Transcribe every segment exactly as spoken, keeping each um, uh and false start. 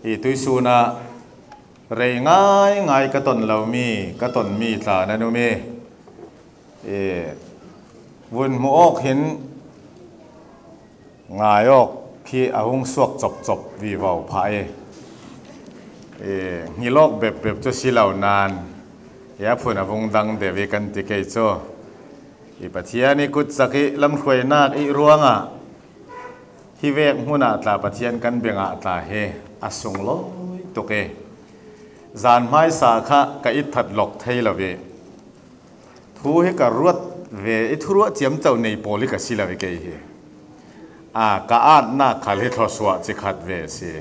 I tuisunah rei ngaingai ka ton lo mi, ka ton mi tla nan um i, i vun hmuh awk hin ngai awk khi a hung suak copcop vivo phah i, i ngil awk bepbep cu si lo nan, i a phun a vung dang deuh i kan ti kei cu. I Pathian i kutcak i lamhruainak i ruangah hi vek hmunah tla Pathian kan bengah tla hi a sunglawi tuk i, zan hmaisa kha ka itthat lawk thei lo i, thu hi ka ruat ve i, thuruah ciamco nei pawl hi ka si lo i kei hi. A, ka atnak khal hi thlawsuah cikhat ve a si.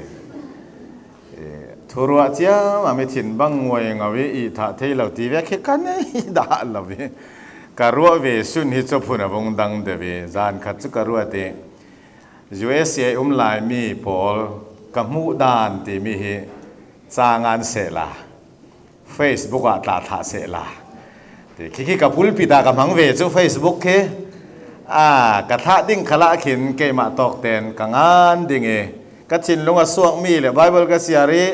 I, thuruah ciam a mithin bang nguai ngo i, i thah thei lo ti vek hi ka nei dah lo i, ka ruah ve sun hi cu phun a vung dang deuh i, zan khat cu ka ruat i, U S A um lai mi pawl ka hmuh dan timi hi ca ngan sehla, Facebook ah tla thlah sehla ti khi, khi ka pulpit ah ka hmang ve cu Facebook khi, a, ka thlah ding khalah khin keimah tawk ten ka ngan ding i, ka thinlung a suak mi le Bible ka siar i,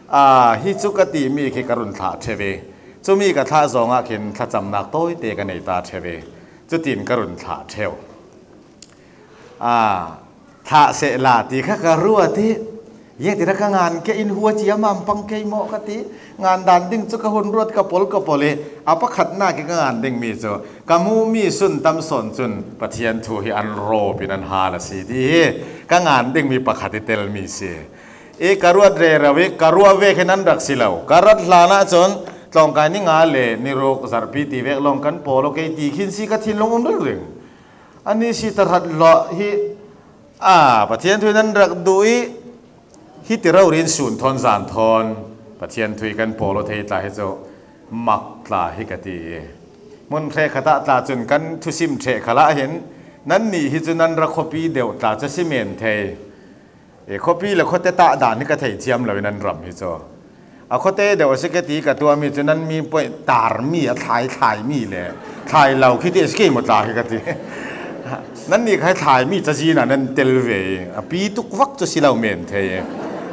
a, hi cu ka ti mi khi ka run thlah ṭheu i, cumi ka thlah zongah khin thlacamnak tawite ka nei ta ṭheu i, cutin ka run thlah ṭheu. A, thlah sehla ti kha ka ruat i, ziangtin a ka ngan ke in hua ciam a pang kei maw ka ti, ngan dan ding cu ka hun ruat ka pol ka pol i, a pakhatnak i ka ngan ding mi cu ka hmuh mi sun tam sawn cun Pathian thu hi an rawp in an hal a si ti hi ka ngan ding mi pakhat i tel mi si. I ka ruat rero i ka ruah vek hi nan rak si lo. Ka rat hlan ahcun tlawngkai ni nga le ni ruk zarhpi ti vek lawng kan pawl aw kei ti khin si ka thinlung um ringring. Ani si tahrat lawh hi, a, Pathian thu nan rak duh i, hiti rori in sun thawn zan thawn Pathian thu i kan pawl aw thei tla hi cu mak tla hi ka ti i, hmun hrekkhat ah tla cun kan thusim ṭheh khalah hin nannih hi cu nan rak khuapi deuh tla cu si men thei. E, khuapi le khuate tah dan hi ka thei thiam lo i nan ram hi cu. A khuate deuh a si ka ti ka tuahmi cu nan mi poih tar mi a thlai thlai mi le thlai lo khi ti a si kei maw tla hi ka ti. Nannih kha thlai mi cazin ah nan tel ve i a pi tuk vak cu si lo men thei i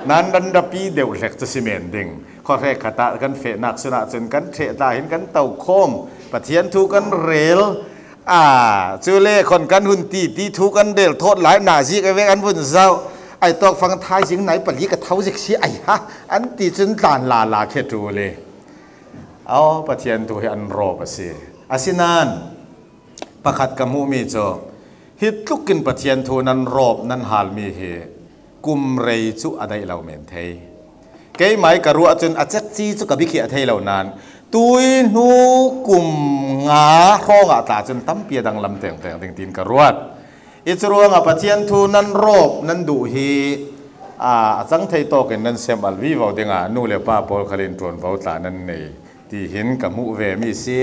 nan ran ra pi deuh hlek cu si men ding. Khuahrekkhat ah kan fehnak sun ahcun kan ṭheh tla hin kan to khawm, Pathian thu kan rel. A, cule khon kan hun ti, ti thu kan rel thawt lai, nazi ka vek an vun zoh. Ai tawk fang thaizing nai pali ka tho zik si ai ha, an ti cun tlan lala khe ṭul i, aw, Pathian thu hi an rawp a si. Asinain pakhat ka hmuhmi cu hi tlukin Pathian thu nan rawp nan halmi hi kum rei cu a daih lo men thei. Keimah i ka ruah cun a cekci cu ka bikhiah thei lo nan, tui hnu kum nga hrawngah tla cun tampi a danglam tengteng ding tiin ka ruat. I cu ruangah Pathian thu nan rawp nan duh hi, aa, a cang thei tawkin nan sem al vivo dingah nu le pa pawl khalin ṭuanvo tla nan nei, tihin ka hmuh ve mi si.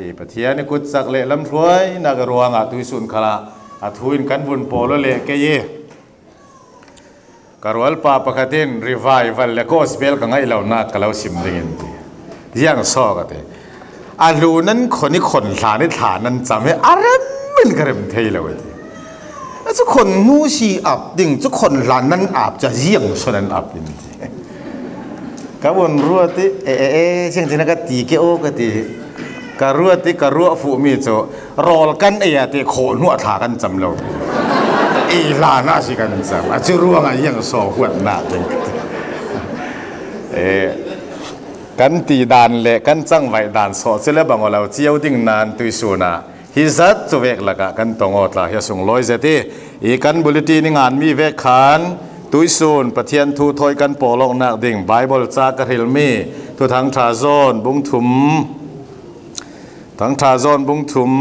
I Pathian i kutcak le lamhruainak i ruangah tuisun khalah a thu in kan vun pawl aw leh kei i, ka rualpa pakhat in revival le gospel ka ngaih lonak ka lo sim ding in ti. Ziang saw ka ti. A hlu nan khon i khon hlan i thla nan cam hi a rem in ka rem thei lo a ti. A cu khon hnu si ap ding cu khon hlan nan ap cu ziang saw nan ap in ti. Ka vun ruat i, e, e, e, ziang cina ka ti ke aw ka ti. Ka ruat i, ka ruah fuhmi cu rawl kan ei ah te khawh hnuah thla kan cam lo. Ei hlan ah si kan cam. A cu ruangah ziang saw huatnak ding. Eh, kan ti dan le kan cangvaih dan sawh cu le bang aw lo cio ding nan tuisun ah hi zat cu vek lakah kan tong aw tla hi a sunglawi zet i, i kan bulletin i nganmi vek khan tuisun Pathian thu thawi kan pawlawknak ding Baibal ca ka hrilmi Thuthang ṭha zawn bung thum, Thuthang ṭha zawn bung thum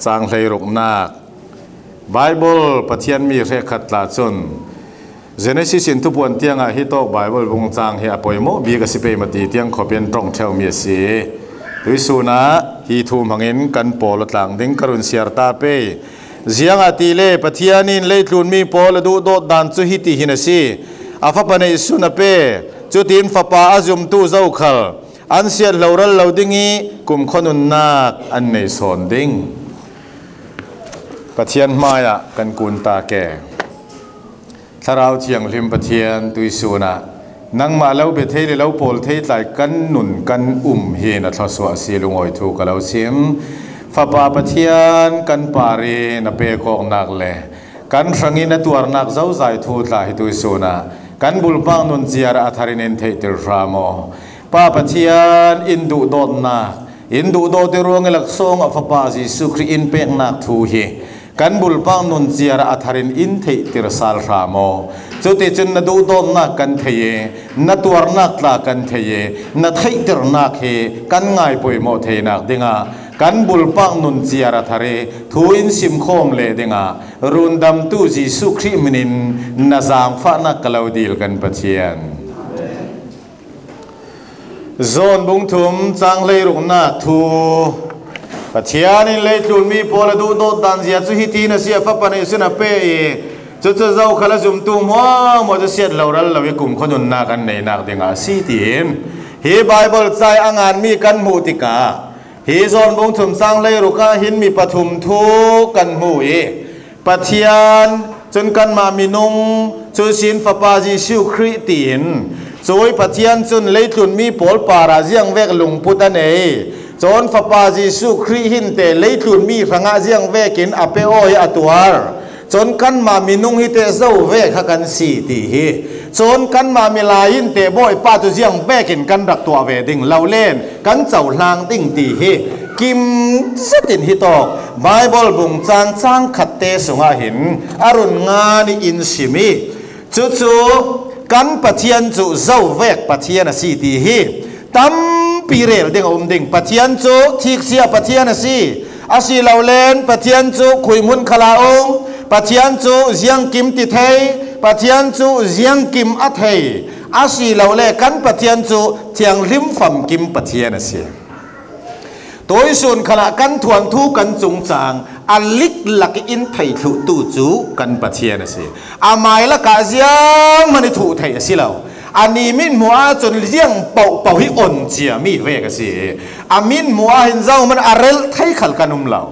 cang hleiruknak. Baibal Pathian mi hrekkhat tla cun Genesis in Thupuan tiangah hi tawk Baibal bung cang hi a poimawh bik a si pei maw ti tiang khawpin ṭong ṭheumi a si. Tuisun ah hi thu hmangin kan pawl aw tlang ding ka run siar ta pei. Ziangahtile Pathian in leitlun mi pawl a duhdawt dan cu hiti hin a si. A fapa neih sun a pe. Cutin fapa a zumtu zokhal an siat hloral lo ding i kumkhua nunnak an nei sawn ding. Pathian hmaiah kan kun ta ke. Thlarau Thianghlim Pathian, tuisunah nangmah lo be thei le lo pawl thei tlai kan nun kan um hi na thluasuah si lungawi thu ka lo sim. Fapa Pathian, kan pari na pekawknak le kan hrangin na tuarnak zozai thu tla hi tuisunah kan bulpak nun ciar a tharin in theihtir hram aw. Pa Pathian, in duhdawtnak, in duhdawt i ruang i laksawng a Fapa Jesuh Khrih in peknak thu hi kan bulpak nun ciar a tharin in theihtir sal hram aw. Cuticun na duhdawtnak kan thei i, na tuarnak tla kan thei i, na theihtirnak hi kan ngai poimawh theinak dingah kan bulpak nun ciar a thar i thu in simkhawm leh dingah rundamtu Jesuh Khrih hminin na zaangfahnak ka lo dil kan Pathian. John bung thum cang hleiruknak thu. Pathian in leitlun mi pawl a duhdawt dan zia cu hiti na si a Fapa neihsun a pe i, cucu zokhal a zumtu hmuahhmuah cu siat lo ral lo i kumkhua nunnak an neinak dingah a si tiin hi Baibal ca i a nganmi kan hmuh tikah hi John bung thum cang hleiruk ah hin mi pathum thu kan hmu i, Pathian cun kanmah minung cu sin Fapa Jesuh Khrih tiin, cui Pathian cun leitlun mi pawl parah ziangvek lungput a nei. Cun Fapa Jesuh Khrih hinte leitlun mi hrangah ziangvekin a pe aw i a tuar. Cun kanmah minung hi te zo ve kha kan si ti hi. Cun kanmah milai hinte Bawipa cu ziangvekin kan rak tuah ve ding lo len kan cohlang ding ti hi kim zetin hi tawk Baibal bung cang cang khat te sungah hin a run ngan i in sim i, cucu kan Pathian cu zovek Pathian a si ti hi tampi rel ding a um ding. Pathian cu thiksia Pathian a si, a si lo len Pathian cu khuihmun khalah um, Pathian cu ziangkim ti thei, Pathian cu ziangkim a thei, a si lo le kan Pathian cu thianghlim famkim Pathian a si. Tuisun khalah kan thuanthu kan cungcang a liklak in thei thluhtu cu kan Pathian a si. A mai lakah zianghman i thuh theih a si lo. A ni mithmuh ahcun ziang pohpoh hi on ciami vek a si. A mithmuh ah hin zohman a relh thei khal kan um lo.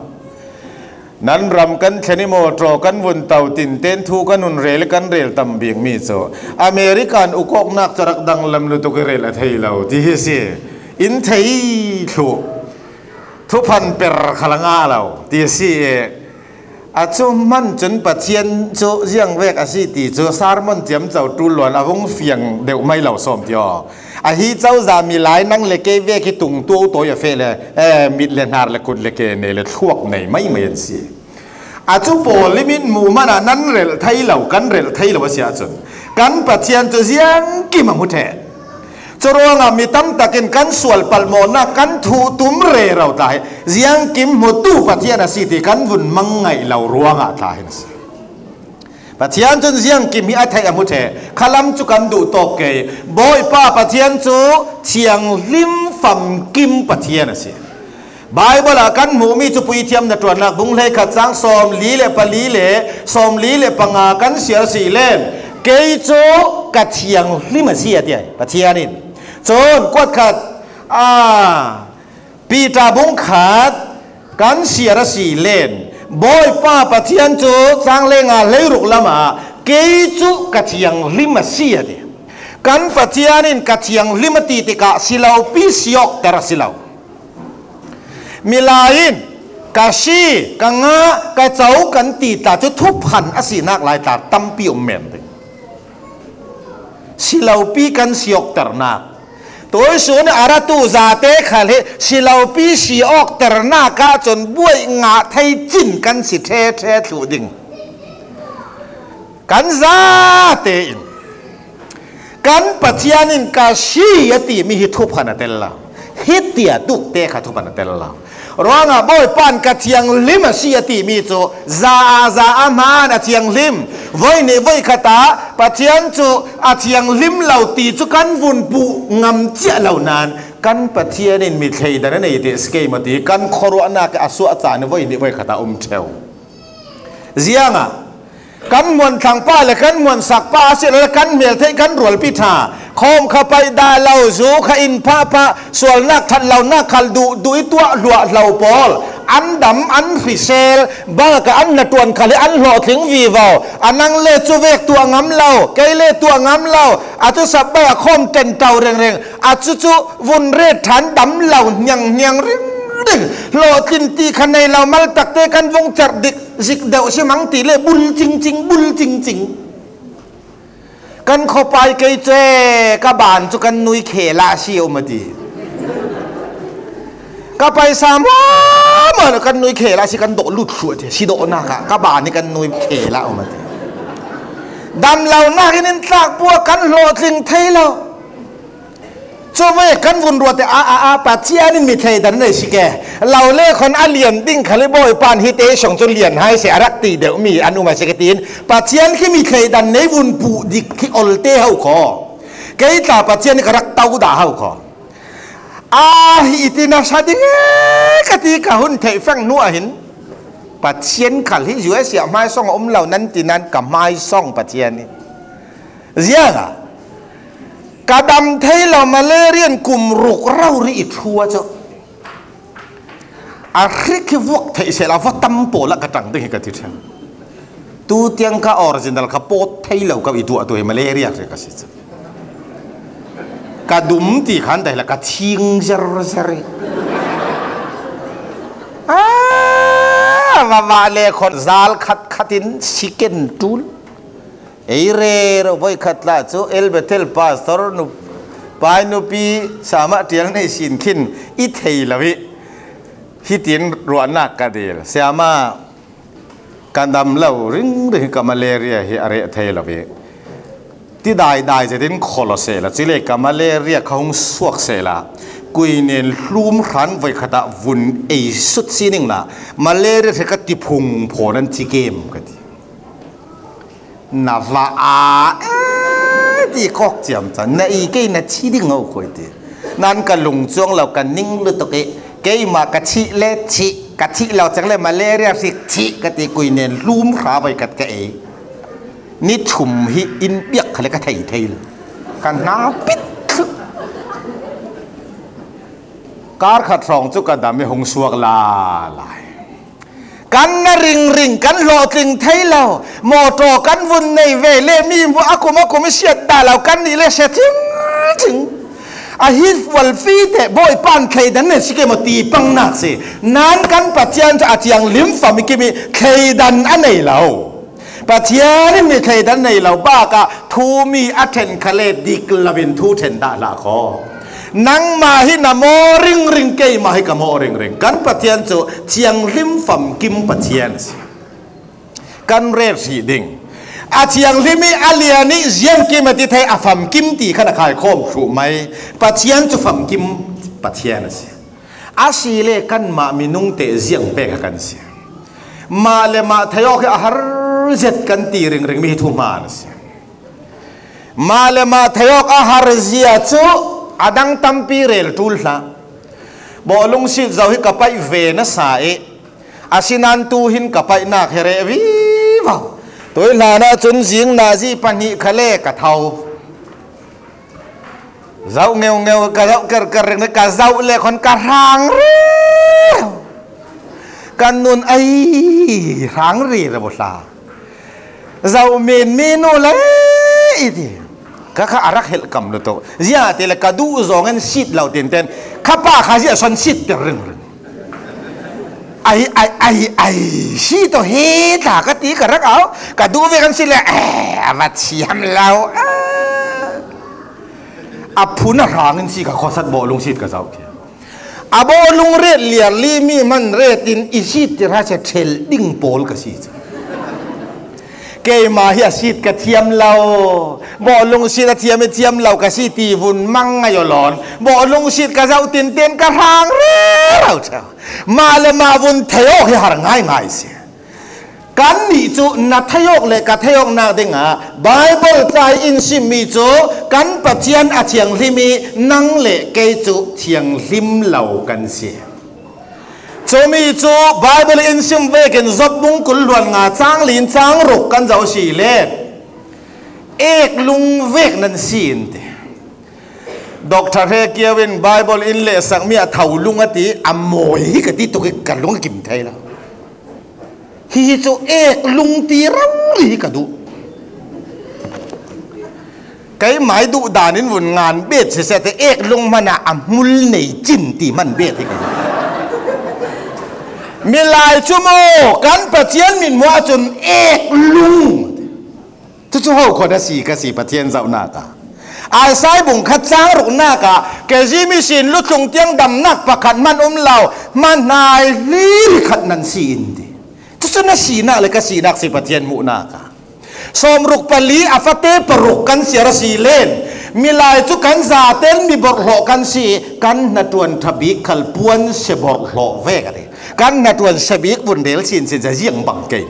Nan ram kan thlen i mawṭaw kan vun to tinten thu kan hun rel i kan rel tam bikmi cu American ukawknak cu rak danglam lutuk i rel a thei lo ti hi si. In thei thluh thuphan per khal a ngah lo ti si i, a cu hman cun Pathian cu ziangvek a si ti cu sermon ciamco ṭul luan a vung fiang deuh mai lo sawm ti aw. Ahi cozah milai nang le kei vek hi tung tuau tawi a feh le, eh, mit le hnar le kut le ke nei le thluak nei maimai an si. A cu pawl i mithmuh hmanah nan relh thei lo, kan relh thei lo a si ahcun kan Pathian cu ziangkim a hmu ṭheh. Curuangah mi tamtak in kan sual palhmawhnak kan thuh tum rero ta hi ziangkim hmutu Pathian a si ti kan vun mang ngaih lo ruangah tla hin a si. Pathian cun ziangkim hi a theih a hmu ṭheh. Khalam cu kan duh tawk kei. Bawipa Pathian cu thianghlim famkim Pathian a si. Baibal ah kan hmuhmi cu Puithiam na ṭuannak bung hleikhat cang sawmli le pali le sawmli le panga kan siar si len, kei cu ka thianghlim a si a ti ai Pathian in. Cun kuatkhat, a, Piter bung khat kan siar a si len, Bawipa Pathian cu cang le nga hleiruk lamah kei cu ka thianghlim a si a ti. Kan Pathian in ka thianghlim a ti tikah si lopi si awkter a si lo. Milai in ka si, ka ngah, ka co kan ti ta cu thuphan a sinak lai tla tampi um men ding. Si lopi kan si awkternak. Tuisun a ratu zate khal hi si lopi si awkternak ahcun buai ngah thei cin kan si ṭheṭhe thluh ding. Kan zate in kan Pathian in ka si a timi hi thuphan a tel lo. Hiti a tukte kha thuphan a tel lo. Ruangah Bawipa in ka thianghlim a si a timi cu za a za a hmaan a thianghlim. Voi nih voi khat ah Pathian cu a thianghlim lo ti cu kan vun puh ngam ciah lo nain kan Pathian in mi thleidan a nei ti a si kei maw ti kan khuaruahnak a suah caan i voi nih voi khat ah um ṭheu. Ziangah kan hmuan thlangpa le kan hmuan sakpa a si lo le kan hmel theih kan rualpi ṭha, khawm kha paih dah lo, zu kha in phah phah, sualnak ṭhat lonak khal duh duh i tuah hluah hlo pawl An dam, an hrisel, bangah ka an na tuan khal hi an hlawhtling vivo. A nang le cu vek tuah ngam lo, kei le tuah ngam lo. A cu sap bai a khawm ṭen tau rengreng. A cucu vun ret ṭhan dam lo hnianghniang ringring. Hlawhtlin ti kha nei lo, maltakte kan vung cerh dik zik deuh si mang ti le bul cingcing, bul cingcing. Kan khuapai kei cu e, ka ban cu kan nui khel ah a si um a ti. Ka paisa hmuahhmuah kan nui khel ah a si, kan dawh lut thluah ti, si dawhnak ah ka ban hi kan nui khel ah um a ti. Damlonak in in tlak pua kan hlawhtling thei lo. Cuvek kan vun ruat te a, a, a, Pathian in mi thleidan nei si ke. Lo le khon a lian ding khal hi Bawipa in hi te song cu lian hai si a rak ti deuh mi an um a si ke tiin Pathian khi mi thleidan nei vun puh dik khi ol te ho kho. Kei tla Pathian in ka rak tau dah ho kho. A hi ti na sa ding e ka ti ka hun theih feng hnu ah hin Pathian khal hi U S A hmaisong a um lo nan ti nan ka hmaisong Pathian in. Ziang a ka dam thei lo malaria in kum ruk rori i thu a cu a hrik hi vuak theih sehla va tam pawl ah ka ṭang ding hi ka ti ṭhan. Tu tiang ka original ka pawt thei lo ka i tuah tu hi malaria hrik ka si cu. Ka dum ti khan dai la ka thing zer zer i. Ah, va va le khon zal khat khat in si ken tul. Ei rero voi khat la cu El Bethel pastor nu, pai nupi sama tial nei sin khin i thei lo i. Hitin ruahnak ka dil. Siama, ka dam lo ringring ka malaria hi a reh thei lo i. Ti daidai zetin kholh aw sehla, cule ka malaria kha hung suak sehla, kuinen hlum hran voi khat ah vun ei sut si ning la, malaria hre ka ti phung phaw nan thi kem ka ti. Na va a, eh, ti kawk ciam ca, na i kei na thi ding ho koi ti. Nan ka lung cuang lo ka ning lutuk i, keimah ka thih le thih, ka thih lo cang le malaria hrik thih ka ti, kuinen hlum hra voi khat ka ei. Ni thum hi in biak khale ka thei thei lo. Ka hna pit thluh. Kar khat hrawng cu ka dam i hung suak la lai. Kan na ringring, kan hlawhtling thei lo. Mawṭaw kan vun nei ve le mi a kum a kum i siat dah lo, kan nih le sia cingcing. A hi fualfi te Bawipa in thleidan nei si ke maw ti pangnak si. Nan kan Pathian cu a thianghlim fam i kim i thleidan a nei lo. Pathian in mi thleidan nei lo bakah thu mi a ṭhen khale dik lo in thu ṭhen dah hlah kho. Nangmah hi na maw ringring, keimah hi ka maw ringring. Kan Pathian cu thianghlim famkim Pathian a si. Kan ret hrih ding. A thianghlim i a lian i ziangkim a ti thei, a famkim ti khan a khaikhawm hruh mai. Pathian cu famkim Pathian a si. A si le kanmah minung te ziang pek a kan si. Mah le mah thei awk hi a har zet kan ti ringring mi hi thuhma na si. Mah le mah thei awk a har zia cu a dang tampi rel ṭul hlah. Bawlung sit zo hi ka paih ve nasa i, asinan tu hin ka paihnak hi reh vivo. Tui hlan ahcun zing nazi pahnih khale ka tho. Zoh ngeungeu ka zoh kerker ring le ka zoh le khon ka hrang reu. Kan nun ai hrang rero hla. Zoh men men u le i ti. Ka kha a rak helh kam lutuk. Ziah ti le ka duh zong in sit lo tinten. Kha pa kha ziah son sit ter ringring. Ai, ai, ai, ai, si to he ta ka ti ka rak au. Ka duh ve kan si le, eh, a va thiam lo. Ah. A phun a hrang in si ka khawsat bawlung sit ka zau ki. A bawlung ret liar li mi man ret in i sit ti ra se thel ding pawl ka si. Keimah hi a sit ka thiam lo. Bawlung sit a thiam i thiam lo ka si ti vun mang ngai aw lawn. Bawlung sit ka zoh tinten ka hrang rero ṭheu. Mah le mah vun thei awk hi har ngaingai si. Kannih cu na thei awk le ka thei awknak dingah Baibal ca i in simmi cu kan Pathian a thianghlim i nang le kei cu thianghlim lo kan si. Cumi cu Baibal in sim vekin Job bung kul hluan nga cang lin cang ruk kan zoh si le ek lung vek nan si in ti. Doctor He Kiau in Bible in lehsak mi a tho lung a ti, a mawi hi ka ti tuk hi, ka lung a kim thei lo. Hi hi chu ek lung ti rau hi ka duh. Keimai duh danin vun ngan bet sese te ek lung hmana a hmul nei chin ti hman bet hi ka duh. Milai chu maw, kan Pathian min hmuah chun ek lung. Chu chu ho khaw na si ka si Pathian zauhnak a. Isaiah bung khat chang ruknak a, kei zi mi sin luthlung tiang damnak pakhat hman um lo, hmanhai hlir khat nan si in ti. Chu chu na sinak le ka sinak si Pathian hmuhnak a. Sawmruk pali a fate paruk kan siar a si len. Milai chu kan zaten mi borhhlawh kan si, kan hnaṭuan ṭha bik khal puan se borhhlawh vek a ti. Kan hnaṭuan se bik vun rel sinsin sa ziang bang kei.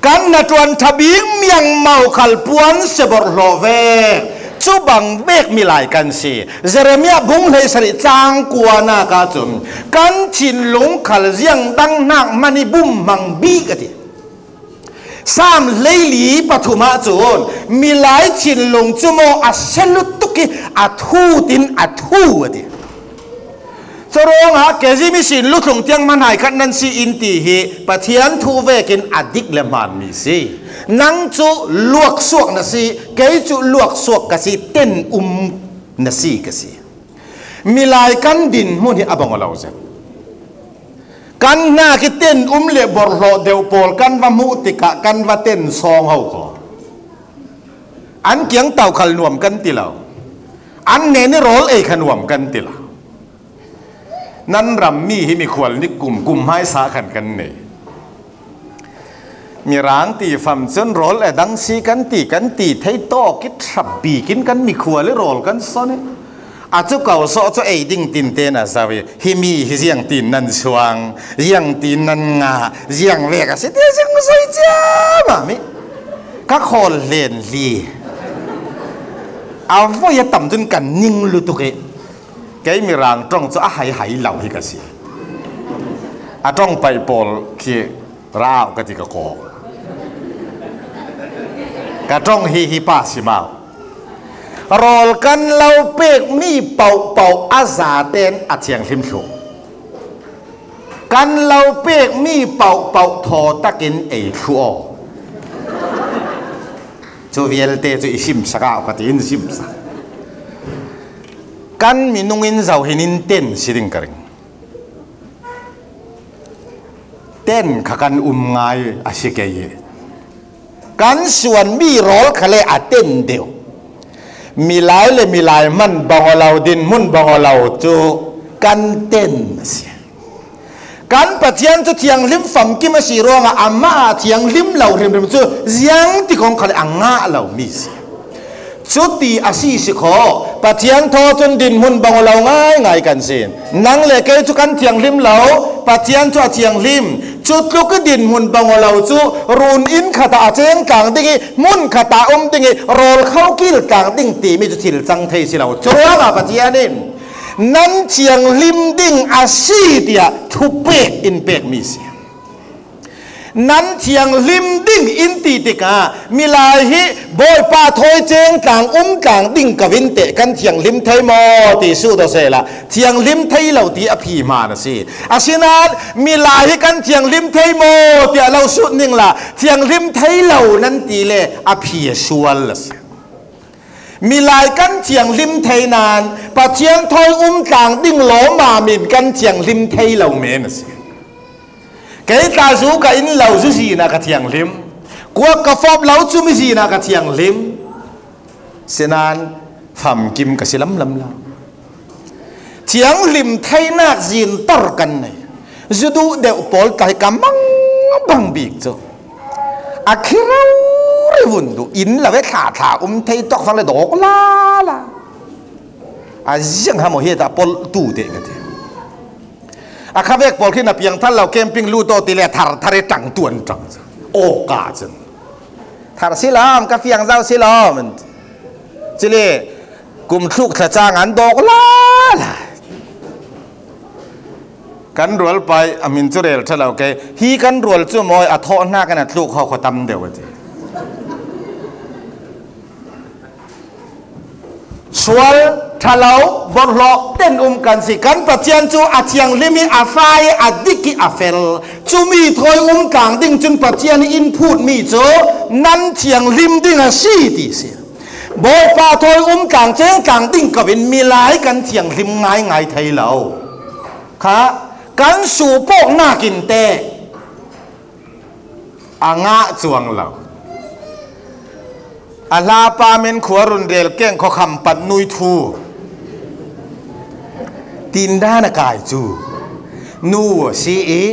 Kan hnaṭuan ṭha bik miangmau khal puan se borhhlawh vek. Cu bang vek milai kan si. Jeremiah bung hleisarih cang kuanak ahcun kan thinlung khal ziang dang hnak hmanh i bum hmang bik a ti. Sam hleili pathum ahcun milai thinlung cu maw a se lutuk i a thut in a thu a ti. Curuangah kei zi mi sin luthlung tiang hmanhai khat nan si in ti hi Pathian thu vekin a dik le hmaan mi si. Nang cu luaksuak na si, kei cu luaksuak ka si, ten um na si ka si. Milai kan dinhmun hi a bang aw lo zet. Kan hnak i ten um le borhhlawh deuh pawl kan va hmuh tikah kan va ten sawng ho kho. An kiang tau khal nuam kan ti lo. An hnen i rawl ei kha nuam kan ti lo. Nan ram mi hi mikhual nih kum, kum hmaisa khan kan nei. Mirang ti fam cun rawl a dang si kan ti, kan ti thei tawk i ṭha bik in kan mikhual i rawl kan son i a cu ko sawh cu ei ding tin tein a zau i, hi mi hi ziang tin nan suang, ziang tin nan ngah, ziang vek a si ti ziang zoi ciamah mi ka khawl hlen hli. A voi a tam cun kan ning lutuk i kei Mirang ṭong cu a hai hai lo hi ka si. A ṭong paih pawl khi ra au ka ti ka kawk. Ka ṭong hi hi pa si mau. Rawl kan lo pek mi paohpaoh a zaten a thianghlim thluh. Kan lo pek mi paohpaoh thaw takin ei thluh aw. Cu vialte cu i simsak au ka ti in simsak. Kan minung in zo hin in ten si ding ka ring. Ten kha kan um ngai a si kei hi. Kan suan mi rawl kha le a ten deuh. Milai le milai hman bang aw lo, dinhmun bang aw lo cu kan ten a si. Kan Pathian cu thianghlim famkim a si ruangah amah ah thianghlim lo hrimhrim cu ziang ti kong khal a ngah lo mi si. Cuti a si si kho. Pathian thaw cun dinhmun bang aw lo ngaingai kan si. Nang le kei cu kan thianghlim lo, Pathian cu a thianghlim. Cutluk i dinhmun bang aw lo cu run inn khat ah a ceng tlang ding i hmun khat ah um ding i rawl kho kil tlang ding timi cu thil cang thei si lo. Curuangah Pathian in nan thianghlim ding a si tiah thupek in pekmi si. Nan thianghlim ding in ti tikah milai hi Bawipa thawi ceng tlang um tlang ding ka vin teh kan thianghlim thei maw ti sut aw sehla thianghlim thei lo ti a phi hmaan a si. Asinain milai hi kan thianghlim thei maw tiah lo sut ningla thianghlim thei lo nan ti le a phi a sual a si. Milai kan thianghlim thei nain Pathian thawi um tlang ding lawmam in kan thianghlim thei lo men a si. Kei tla zu ka inn lo zu zin ah ka thianghlim. Kuak ka fawp lo cu mi zin ah ka thianghlim. Sinain famkim ka si lamlam lo. Thianghlim theinak zin tor kan nei. Zu duh deuh pawl tla hi ka mang bang bik cu a khi rori vun duh, inn lo ve thla thla um thei tawk fang le dawk lala. A ziang hamaw hi ta pawl tu te ka ti. A khavek pawl khi na piang thar lo camping lut aw ti le thar thar i ṭang tuan ṭang. Aw ka cun thar si lawm, ka fiang zau si lawm. Cili kum thluk thla cang an dawk lala. Kan rualpai a min cu rel ṭha lo kei. Hi kan rual cu mawi a thawh hna kan a tluk hawkhaw tam deuh a ti. Sual Ṭha lo, bawrhlawh ten um kan si. Kan Pathian chu a thianghlim hi, a fai hi, a dik hi, a fel. Chumi thawi um tlang ding chun Pathian hi in phut mi chu nan thianghlim ding a si ti si. Bawipa thawi um tlang cheng tlang ding ko in milai kan thianghlim ngai ngai thei lo. Kha kan suhpawknakin te a ngah chuang lo. A hlapa men khua run rel keng khaw kham pat nui thu. Tin dan a kai chu. Nu a si i.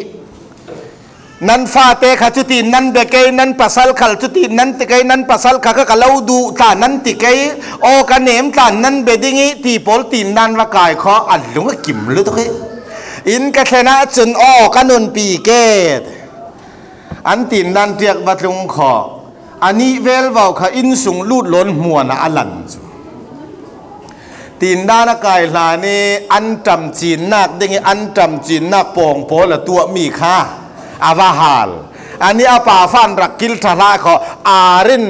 Nan fate kha chu tin nan be kei, nan pasal khal chu tin nan ti kei, nan pasal kha kha ka lo duh ta nan ti kei, aw ka nem ta nan be ding i ti pawl tin dan va kai khaw a lung a kim lutuk i. In ka thlen ah chun aw ka nunpi ke. An tin dan tiak va tlung khaw. A nih vel vau kha innsung lut lawn hmuan ah a lan chu. Tin dan a kai hlan i an ṭam cin nak ding i an ṭam cin nak pawng pawl a tuah mi kha a va hal. An i a pa fan rak kil ṭha hla khaw a rin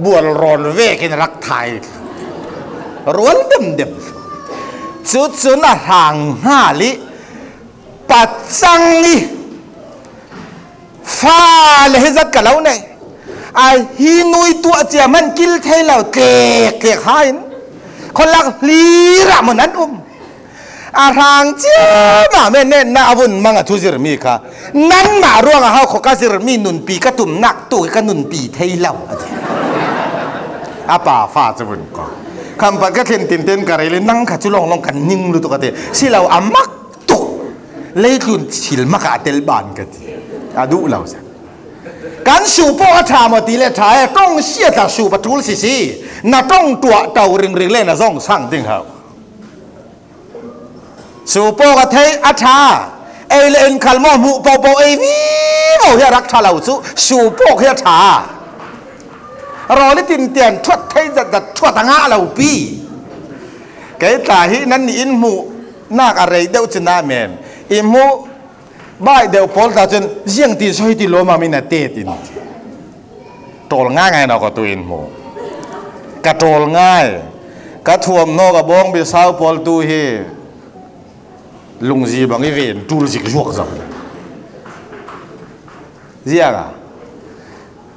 bual rawn vekin rak thai. Rual dem dem. Chu chun a hrang nghal i pachang i fa le hi zat ka lo nei. A hi nui tuah chiam han kil thei lo tlek tlek ha in. Khaw lak hlir ah maw nan um. A hrang chiam ah men netna a vun mang a thu zir mi kha. Nanmah ruang a hau khaw ka zir mi nunpi ka tum nak tu ka nunpi thei lo a ti. A pa fa chu vun ko. Kham pat ka thlen tin ten ka rei le nang kha chu lawng lawng kan ning lutuk a ti. Si lo a mak tuk. Leitlun thil mak a tel ban ka ti. A duh lo sa. Kan suhpawk a ṭha maw ti le ṭha e, ṭawng siat a sup a ṭul si si. Na ṭawng tuah ṭau ring ring le na zawng sang ding hau. Suhpawk a thei a ṭha. Ei le en khal maw hmuh po po ei vivo hi a rak ṭha lo chu. Suhpawk hi a ṭha. Rawl i tin tian ṭhuat thei zat zat ṭhuat a ngah lo pi. Kei tla hi nan nih in hmuh nak a rei deuh chu na men. I hmuh baih deuh pawl ta chun ziang ti sawi ti lawm a min a tet in. Ṭawl ngai ngai naw ka tu in hmu. Ka ṭawl ngai. Ka thuam naw ka bawng bi sau pawl tu hi. Lungzi bang i ven tul zik zuak zau. Ziang a.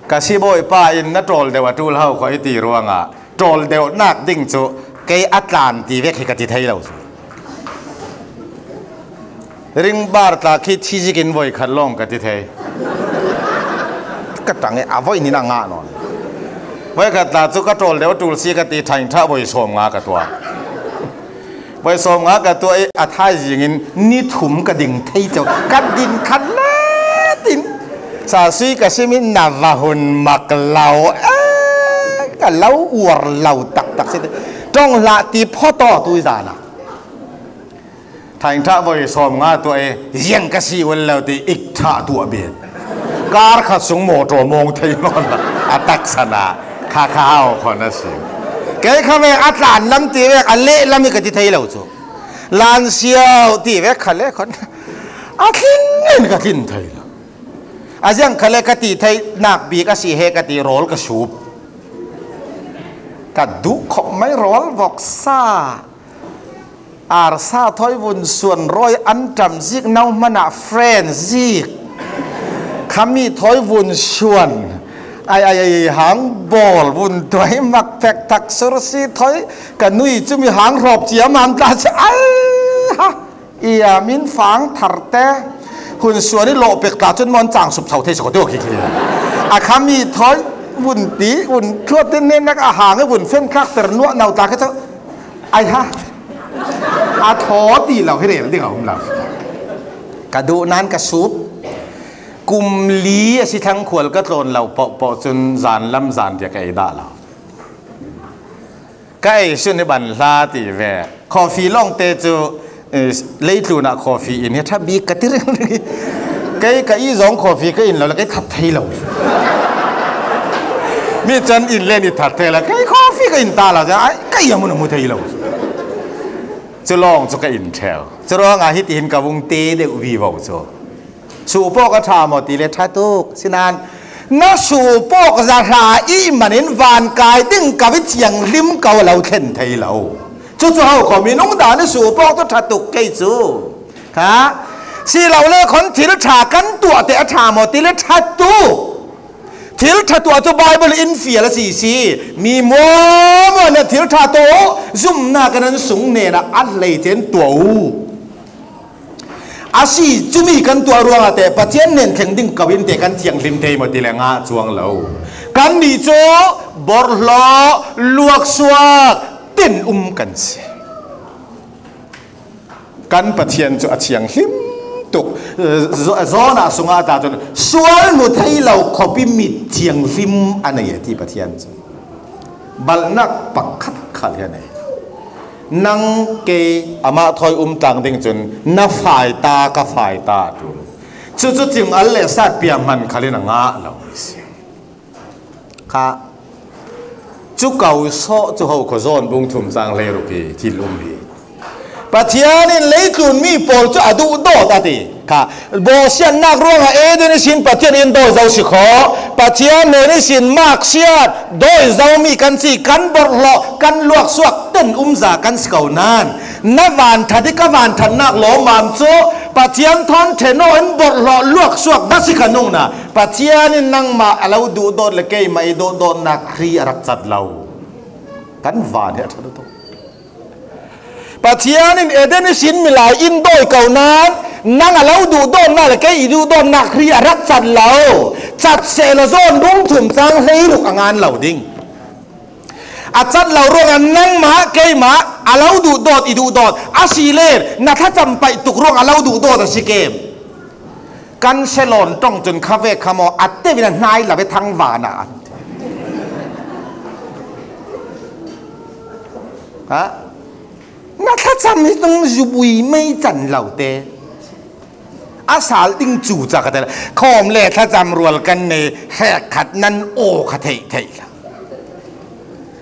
Ka sibawi pa in na ṭawl deuh a ṭul hau khaw i ti ruangah ṭawl deuh nak ding chu kei a tlan ti vek hi ka ti thei lo chu. Ring bar tla khi thi zikin voi khat lawng ka ti thei. Ka tang e a voi nin a ngah nawn. Voi khat tla chu ka ṭawl deuh a ṭul si ka ti thain ṭha voi sawm nga ka tuah. Voi sawm nga ka tuah i a thai zingin ni thum ka ding thei chau. Ka din khat le tin. Sa sui ka simin na va hun mak lo. Eh, ka lo uar lo tak tak si. Ṭawng hlah ti phawt aw tui zana. Thain ṭha voi sawm nga tuah i ziang ka si ul lo ti ik ṭha tuah bet. Kar khat sung mawtaw mawng thei nawn a taksa na kha kha hau khaw na si. Kei kha ve a tlan lam ti vek a leh lam hi ka ti thei lo chu. Lan siau ti vek kha le khaw a thlin in ka tlin thei lo. A ziang kha le ka ti thei nak bik a si he ka ti rawl ka sup. Ka duh khawp mai rawl vawksa. Arsa thawi vun suan rawi an ṭam zik nau hmanah friend zik. Khami thawi vun suan. Ai, ai, ai, hang bawl vun tuai mak phek thak sursi thawi ka nui chumi hang rawp chiam am tla si. Ai, ha. Ia min fang thar te. Hun suan i lawh pek tla chun mawn chang sup sau thei sawk deuh khi khi. A khami thawi vun ti, vun thluat te nen nak a hang i vun fen thlak ter nuah nau tla khi chu. Ai ha. A thaw ti lo hi rel ding a um lo. Ka duh nan ka sup. Kum li a si thlang khual ka tlawn lo pawh pawh chun zan lam zan dia ka ei dah lo. Ka ei sun hi ban hla ti ve. Coffee lawng te chu, eh, leitlunah coffee in hi tha bik ka ti reng reng. Kei ka i zawng coffee ka in lo la kei that thei lo. Mi chan in len i that thei la kei coffee ka in ta la cha ai ka i amun amu thei lo. Chu lawng chu ka in theu. Chu rawngah hitihin ka vung te deuh vivo chu. Suhpawk a ṭha maw ti le ṭha tuk. Sinan na suhpawk za hla i manin van kai ding ka vi thianghlim ka lo thlen thei lo. Chu chu ho kho, minung dan i suh pawng chu ṭha tuk kei chu. Kha, si lo le khawn thil ṭha kan tuah teh a ṭha maw ti le ṭha tuk. Thil ṭha tuah chu Bible in fial a si si. Mi maw maw na thil ṭha tuah u, zumna kan an sung hnena a hlei chen tuah u. A si chu mi kan tuah ruangah teh Pathian nen thleng ding ko in teh kan thianghlim thei maw ti le ngah chuang lo. Kan nih chu bawrhhlawh, luaksuak, tenum kan si. Kan Pathian chu a thianghlim tuk. Zo-, Jonah sungah ta chun sual hmu thei lo khawpi mit thianghlim a nei a ti Pathian chu. Balhnak pakhat khal hi a nei. Nang kei amah thawi um tlang ding chun na fai ta, ka fai ta tu. Chu chu cing al le sat piah hman khalin a ngah lo a si. Kha, chu ko sawh chu ho khaw zawn bung thum chang hleiruk hi thil um hi. Pathian in leitlun mi pawl chu a duhdawt a ti. Kha, bawsiatnak ruangah Eden ihsin Pathian in dawi zo si khaw. Pathian hnen ihsin maksiat dawi zo mi kan si, kan bawrhhlawh, kan luaksuak tenum za kan si ko nan. Na vanṭhat hi ka vanṭhatnak lawmam chu Pathian thawn ṭhen aw in bawrhhlawh luaksuak va si kha nungna. Pathian in nangmah a lo duhdawt le keimah i duhdawtnak hri a rak cat lo. Kan van hi a ṭha lutuk. Pathian in Eden ihsin milai in dawi ko nan, nang a lo duhdawtnak le kei i duhdawtnak hri a rak cat lo. Cat seh la zawn bung thum chang hleiruk a ngan lo ding. A cat lo ruangah nangmah keimah a lo duhdawt i duhdawt a si le na thlacam paih tuk ruang a lo duhdawt a si kem. Kan selawn ṭawng chun kha vek kha maw a teuin a hnai lo ve thangvana an ti. Ha? Na thlacam hi tung zubui mei can lo te. A sal ding cu ca ka tel. Khawm le thlacam rual kan nei, hrekkhat nan aw kha theih theih la.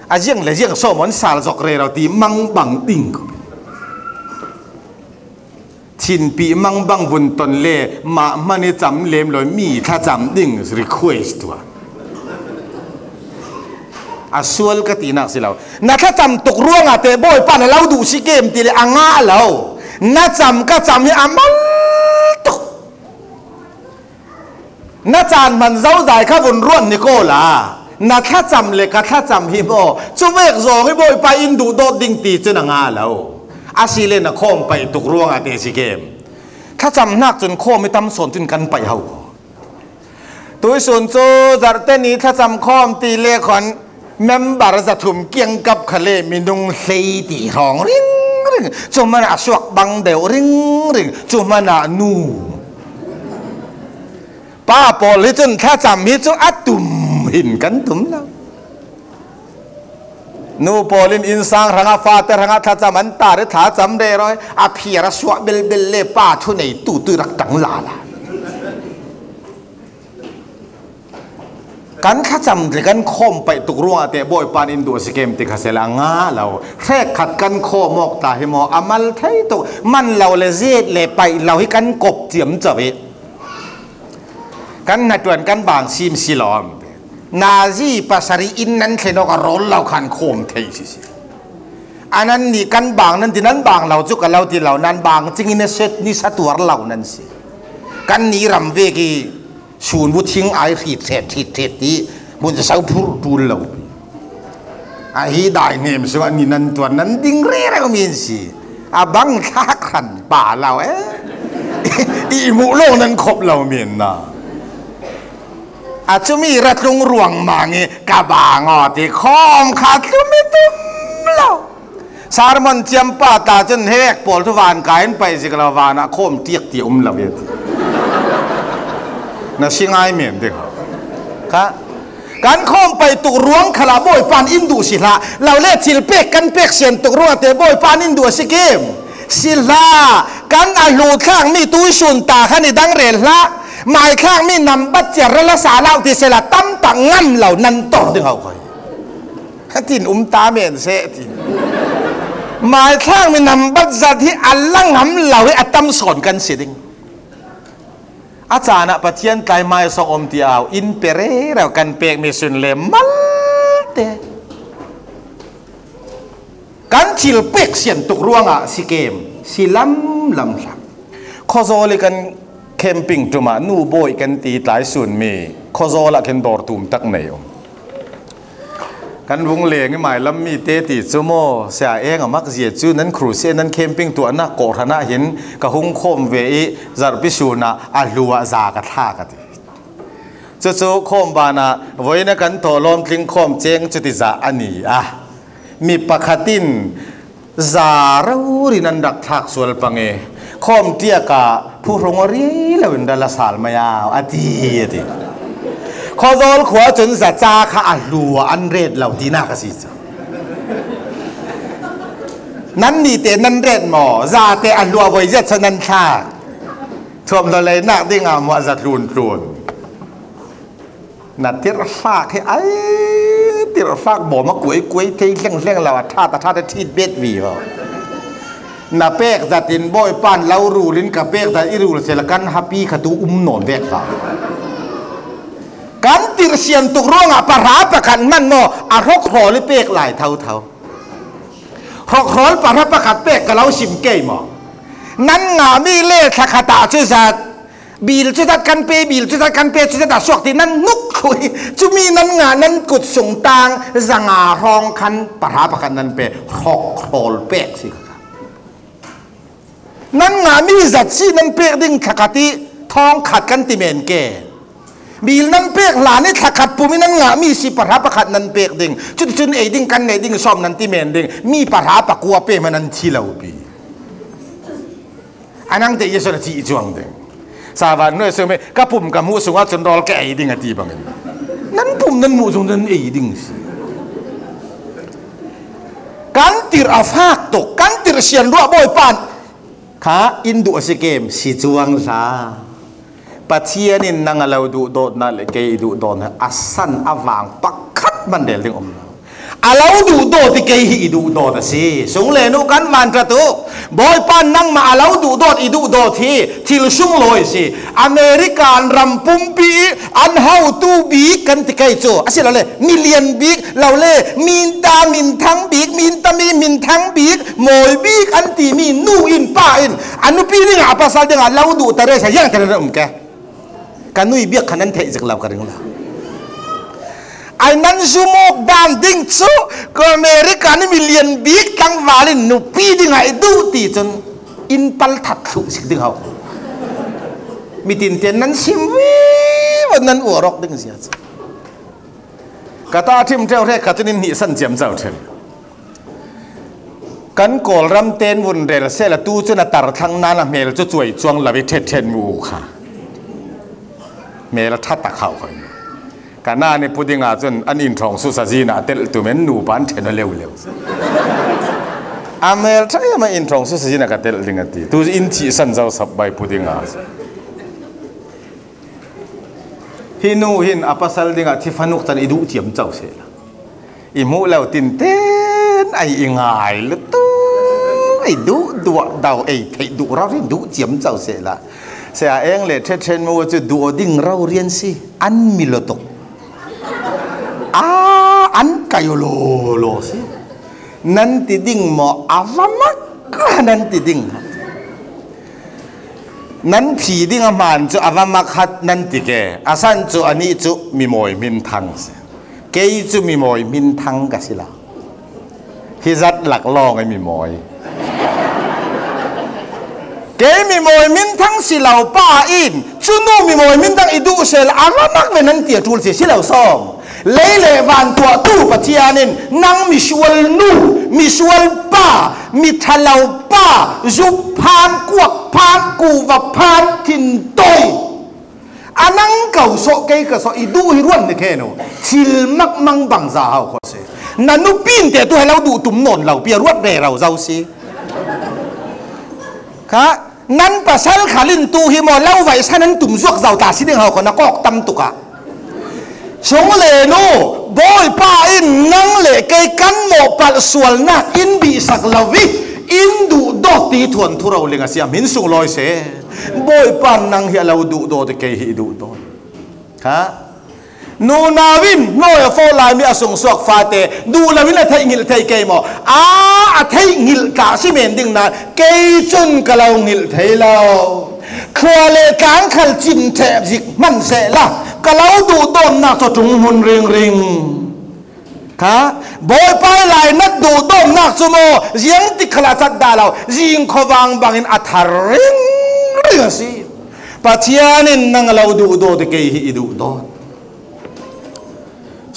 A ziang le ziang sawm on sal zok rero ti mangbang ding ko. Thinpih mangbang vun ton le mah hman i cam lem lo mi thlacam ding request tuah. A sual ka tinak si lo. Na thlacam tuk ruangah teh Bawipa na lo duh si kem ti le a ngah lo. Na cam ka cam hi a mal tuk. Na caan hman zozai kha vun ruat ni ko la. Na thlacam le ka thlacam hi maw. Cu vek zawng hi Bawipa in duhdawt ding ti cun a ngah lo. A si le na khawm paih tuk ruangah teh si kem. Thlacam hnak cun khawm i tam sawn cun kan paih ho. Tuisun cu zarhte ni thlacam khawm ti le khawn member zathum kiangkap kha le minung hlei ti hrawng ringring. Cu hmanah suak bang deuh ringring. Cu hmanah nu. Pa pawl hi cun thlacam hi cu a tum hin kan tum lo. Nu pawl in innsang hrangah fate hrangah thlacam an tar i thlacam rero a phiar a suah belbel le pa thuneitu tu rak ṭang lala. Kan thlacam le kan khawm paih tuk ruangah teh Bawipa in duh a si kem ti kha sela a ngah lo. Hrekkhat kan khawm awk ta hi maw a mal thei tuk man lo le zet le paih lo hi kan kop ciamco i. Kan hnaṭuan kan bang sim si lawm. Nazi pasarih in nan thlen awk a rawl lo khan khawm thei si si. A nan nih kan bang nan ti nan bang lo cu ka lo ti lo nan bang cingin a set ni sa tuar lo nan si. Kan ni ram vek i sun bu thing ai hrit hret hrit hret ti mun sa sau phur tul lo. A hi dai hnem sungah ni nan tuan nan ding rereu min si. A bang thlak hran pa lo eh. I hmuh lo nan khop lo min na. A cumi ra tlung ruang mang i ka bang aw ti khawm kha tlum i tum lo. Sermon ciampa ta cun hek pawl thu van kai in paih zik lo vanah khawm tiak ti um lo i ti. Na si ngai men ding. Kha. Kan khawm paih tuk ruang khalah Bawipa in duh si hlah. Lo le thil pek kan pek sian tuk ruangah teh Bawipa in duh a si kim. Si hlah. Kan a hlu thlak mi tuisun ta khan i dang rel hlah. Mai thlak mi nambat ciar rel a sa lau ti sela tam tak ngam lo nan tor ding ho khoi. Tin um ta men seh tin. Mai thlak mi nambat zat hi a la ngam lo hi a tam sawn kan si ding. A caan ah Pathian tlai mai sawng om ti au in pe rero kan pek mi sun le malte. Kan thil pek sian tuk ruangah si kem, si lamlam hlak. Khawzawl i kan camping ṭumah nu bawi kan ti tlai sun mi Khawzawl ah khen dawr tum tak nei um. Kan vung leng i mailam mite ti chu maw, Sia Eng a mak zia chu nan crusade, nan camping tuahnak kawhhran ah hin ka hung khawm ve i, zarhpi sunah a hluah za ka thlak a ti. Cucu khawm banah voina kan thawhlawm tling khawm ceng cuti zah a ni a, mi pakhat in za rori nan rak thlak sual pang i, khawm tiakah phuhrung aw riai loin ral a sal mai au a ti, a ti. Khawzawl khua cun zaca kha a hluah an ret lo tinak a si cu. Nan nite nan ret maw? Zate a hluah voi ziat cu nan thlak. Thuamhnaw leinak dingah maw a za tlun tlun. Na tirhfak hi ai, tirhfak bawm a kuai kuai thei hleng hleng lo, a ṭhat a ṭhat a ṭhit bet vivo. Na pek zat in Bawipa in lo rul in ka pek zat i rul sela kan hapi kha tu um nawn vek hlah. Kan tirhsian tuk ruangah pahra pakhat hman maw, a hrawkhrawl i pek lai thotho. Hrawkhrawl pahra pakhat pek ka lo sim kei maw? Nan ngah mi le thlakhat ah cu zat, bil cu zat kan pe, bil cu zat kan pe, cu zat a suak ti nan nuk thlui. Cumi nan ngah nan kut sung tang zanga hrawng khan pahra pakhat nan pe, hrawkhrawl pek si kha. Nan ngah mi zat si nan pek ding thlakhat i thawng khat kan ti men ke. Bil nan pek hlan i thlakhat pum i nan ngah mi si pahra pakhat nan pek ding. Cuticun ei ding kan neih ding sawm nan ti men ding. Mi pahra pakua pe hmanh nan thi lo pi. A nang te Jesuh na cih cuang ding. Savan nuai sung me, ka pum ka hmuh sungah cun rawl ka ei ding a ti bangin. Nan pum nan hmuh sung nan ei ding si. Kan tirh a fak tuk, kan tirhsian ruah Bawipa in kha in duh a si kem, si cuang hlah. Pathian in nang a lo duhdawtnak le kei i duhdawtnak a san a vang pakhat hman rel ding um lo. A lo duhdawt i kei hi i duhdawt a si. Sung le nu kan vanṭhat uh. Bawipa in nangmah a lo duhdawt i duhdawt hi thil sunglawi a si. American ram pumpi i an hotu bik kan ti kei cu a si lo le, million bik lo le, minta minthang bik, minta mi minthang bik, mawi bik an timi nu in pa in a nupi dingah a pasal dingah lo duh ta resa hiang te um ke. Ka nui biak kha nan theih zik lo ka ring lo. Ai nan zumawk dan ding cu ka America ni million bik tlangval in nupi dingah i duh ti cun in pal that thluh sik ding ho. Mitin tian nan sim vivo nan uar awk ding zia cu. Ka ta ṭhim ṭheu hrek kha cun in hnih san ciamco ṭheu. Kan Kawlram ten vun rel sehla tu cun a tar thlang nan a hmel cu cuai cuang lo i ṭhet ṭhet mu uh kha. Hmel a ṭha tak hau kha. Ka nan i pu dingah cun an in ṭhawng susa zin ah a telh tu men nu pa an ṭhen a leu leu. A hmel ṭha i a ma in ṭhawng susa zin ah ka telh ding a ti. Tu in thih san zo sap bai pu dingah cun. Hi nu hin a pasal dingah thi fanuk tan i duh ciamco sehla. I hmuh lo tinten ai i ngai lutuk, ei duh duah do, ei theih duh rori duh ciamco sehla. Saya Eng le ṭhetṭhen mu cu duh ding rorian si, an mi lutuk. A an kai lolo si. Nan ti ding maw, a va mak nan ti ding. Nan phi ding a hman cu a va mak hat nan ti ke. A san cu anih cu mi mawi hmin thang si. Kei cu mi mawi hmin thang ka si lo. Hi zat lak lawng i mi mawi. Kei mi mawi hmin thang si lo pa in cu nu mi mawi hmin thang i duh sehla a va mak ve nan ti a ṭul si, si lo sawm. Lei le van tuahtu Pathian in nang misual nu, misual pa, mi ṭhalo pa, zup phan, kuak phan, kuva phan, thintawi. A nang ko sawh, kei ka sawh, i duh hi ruat ni khen u. Thil makmang bangza hau kho si. Na nupi in te tu he lo duh tum nawn lo pi a ruat rero zo si. Kha nan pasal khal in tu hi maw lo vaihsa nan tum zuak zo ta si ding hau kho na kawk tam tuk ah. Sung le nu, Bawipa in nang le kei kan mawhpalh sualnak in bihsak lo i in duh dawt ti thuanthu ro ling a siam hin sunglawi se. Bawipa in nang hi a lo duh dawt i kei hi i duh dawt. Ha? Nunau in hnawi a fawh lai mi a sungsuak fate duh lo in a theih ngilh thei kei maw? A, a theih ngilh tah si men ding na, kei cun ka lo ngilh thei lo. Thlua le tlang khal cim ṭheh zik hmanh sehla ka lo duhdawtnak cu ṭung hmun ringring. Kha, Bawipa i lainat duhdawtnak cu maw, ziangtik khal a cat dah lo, zing khuavang bangin a thar ringring a si. Pathian in nang a lo duhdawt i kei hi i duhdawt.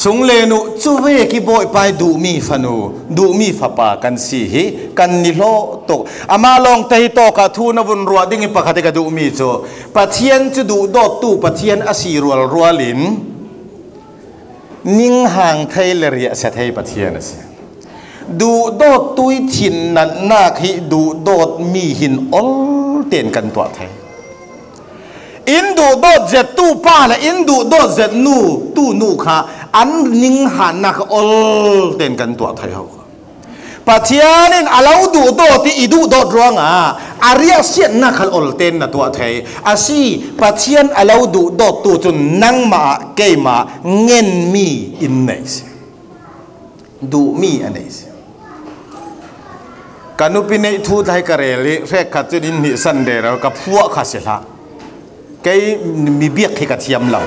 Sung le nu, cu vek i Bawipa i duhmi fanu, duhmi fapa kan si hi kan ni hlawh tuk. Amah lawngte hi tawkah thu na vun ruah ding i pakhat i ka duhmi cu Pathian cu duhdawttu Pathian a si rualrual in, ninghang thei le riahsia thei Pathian a si. Duhdawttu i thin natnak hi duhdawtmi hin ol tein kan tuah thei. In duhdawt zettu pa le in duhdawt zetnu tu nu kha an ninghannak ol tein kan tuah thei ho. Pathian in a lo duhdawt i i duhdawt ruangah a riahsiatnak khal ol tein na tuah thei. A si, Pathian a lo duhdawttu cun nangmah ah keimah ngenmi in nei si. Duhmi a nei si. Ka nupi neih thu tlai ka rel i hrekkhat cun in hnih san rero ka phuah kha si hlah. Kei mi biak khi ka thiam lo.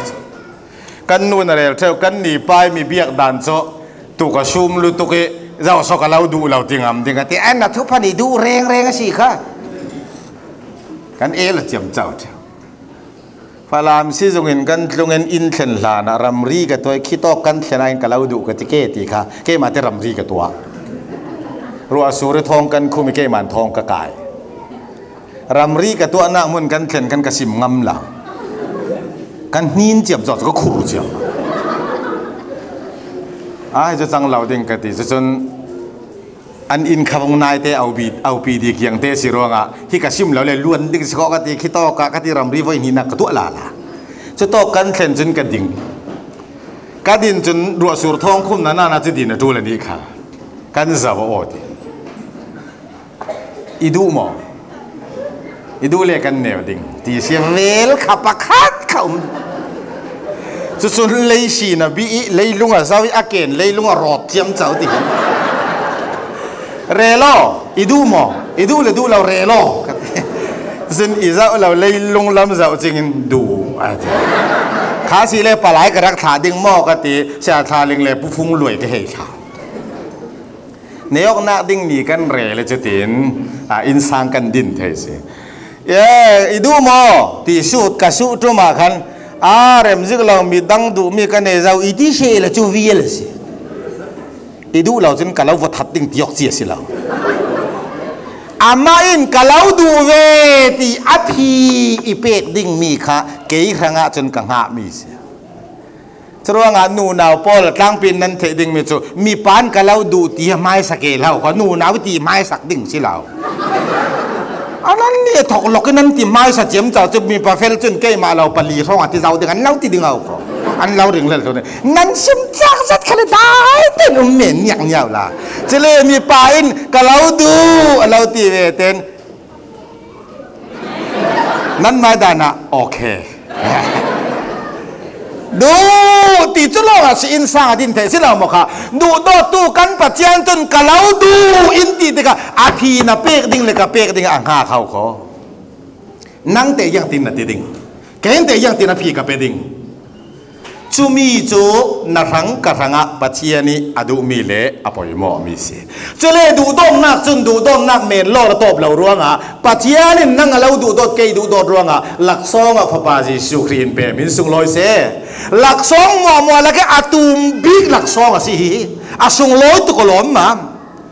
Kan nu na rel ṭheu, kan ni pai mi biak dan cu tu ka sum lutuk i zohso ka lo duh lo ti ngam ding a ti. An na thuphan i duh rengreng a si kha. Kan el a ciamco ṭheu. Falam si zungin kan tlungin in thlen hlanah ramri ka tuah i khitawk kan thlen ah in ka lo duh ka ti ke ti kha. Keimah te ramri ka tuah. Ruah sur i thawng kan khum i keimah in thawng ka kai. Ramri ka tuahnak hmun kan thlen kan ka sim ngam lo. Kan hnin ciam zawh cu ka khur ciam. Ai cu cang lo ding ka ti. Cucun an inn khavung naite aupi, aupi di kiangte si ruangah hi ka sim lo le luan ding si khawh ka ti, khitawk ah ka ti ramri voi hnihnak ka tuah lala. Cutawk kan thlen cun ka ding. Ka din cun ruahsur thawng khumna nana cu din a ṭul a nih kha. Kan zoh aw ti. I duh maw? I duh le kan neu ding ti si vel kha pakhat kha um. Cucun lei si na bih i leilung a zoh i a ken leilung a rawt ciamco ti hi. Rel aw, i duh maw? I duh le duh lo rel aw. Cun i zoh lo leilung lam zoh cingin duh a ti. Kha si le palai ka rak thlah ding maw ka ti, sia thla ling le pufung luai ka hei thlah. Neihawknak ding ni kan rel i cutin, aa, innsang kan din thei si. Ye, i duh maw? Ti sut ka suh ṭum ah khan, aa, remzik lo mi dang duh mi ka nei zo i ti si le cu vial a si. I duh lo cun ka lo va that ding ti awk ci a si lo. Amah in ka lo duh ve ti a phi i pek ding mi kha kei hrangah cun ka hngah mi si. Curuangah nunau pawl tlangpi in nan theih dingmi cu mipa in ka lo duh ti hmaisa ke lo kho, nunau ti hmaisak ding si lo. A nan nih thawk lawk in nan ti hmaisa ciamco cu mipa fel cun keimah lo pali hrawng a ti zo ding an lo ti ding au kho. An lo ring lel thun nan sim cak zat khal dai ten um men niak niau la. Cule mipa in ka lo duh a lo ti ve ten nan mai dan ah, okay. Duh ti cu lawng ah si innsang a din thei si lo maw kha? Duhdawttu kan Pathian cun ka lo duh in ti tikah a phi na pek ding le ka pek ding a hngak ho kho. Nang te ziangtin na ti ding? Kei te ziangtin a phi ka pe ding? Cumi cu na hrang ka hrangah Pathian ih a duhmi le a poimawhmi si. Cule duhdawtnak cun duhdawtnak men law a tawp lo ruangah Pathian in nang a lo duhdawt, kei duhdawt ruangah laksawng ah Fapa Jesuh Khrih in pem in sunglawi seh. Laksawng muahmuah lakih a tum bik laksawng a si hi. A sunglawi tuk a lawm ma.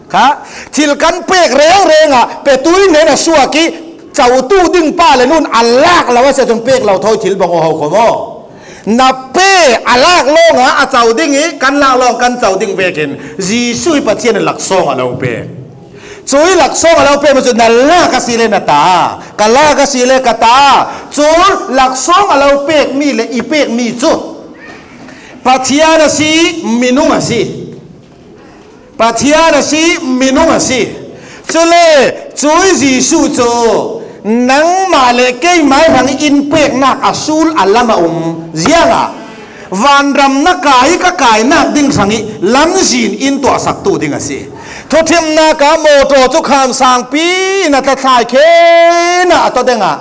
Kha, thil kan pek rengreng ah petu in a suak ih cotu ding pa le nun a lak lo a si ahcun pek lo thawi thil bang aw ho kho maw? Na pe a lak lawng ah a co ding ih kan lak lawng kan co ding vekin Jesuh ih Pathian in laksawng a lo pe. Cuih laksawng a lo pe maw cu na lak a si le na ta, ka lak a si le ka ta. Cu laksawng a lo pekmi le i pekmi cu Pathian a si, minung a si. Pathian a si, minung a si. Cule cuih Jesuh cu nangmah le keimah hrang in peknak a sul a lam a um. Ziangah Vanram na kai ka kainak ding hrangih lamzin in tuahsaktu ding a si. Thuthimnak ah mawtaw cu khamsangpi in a tlathlai khen ah a tawdeng ah,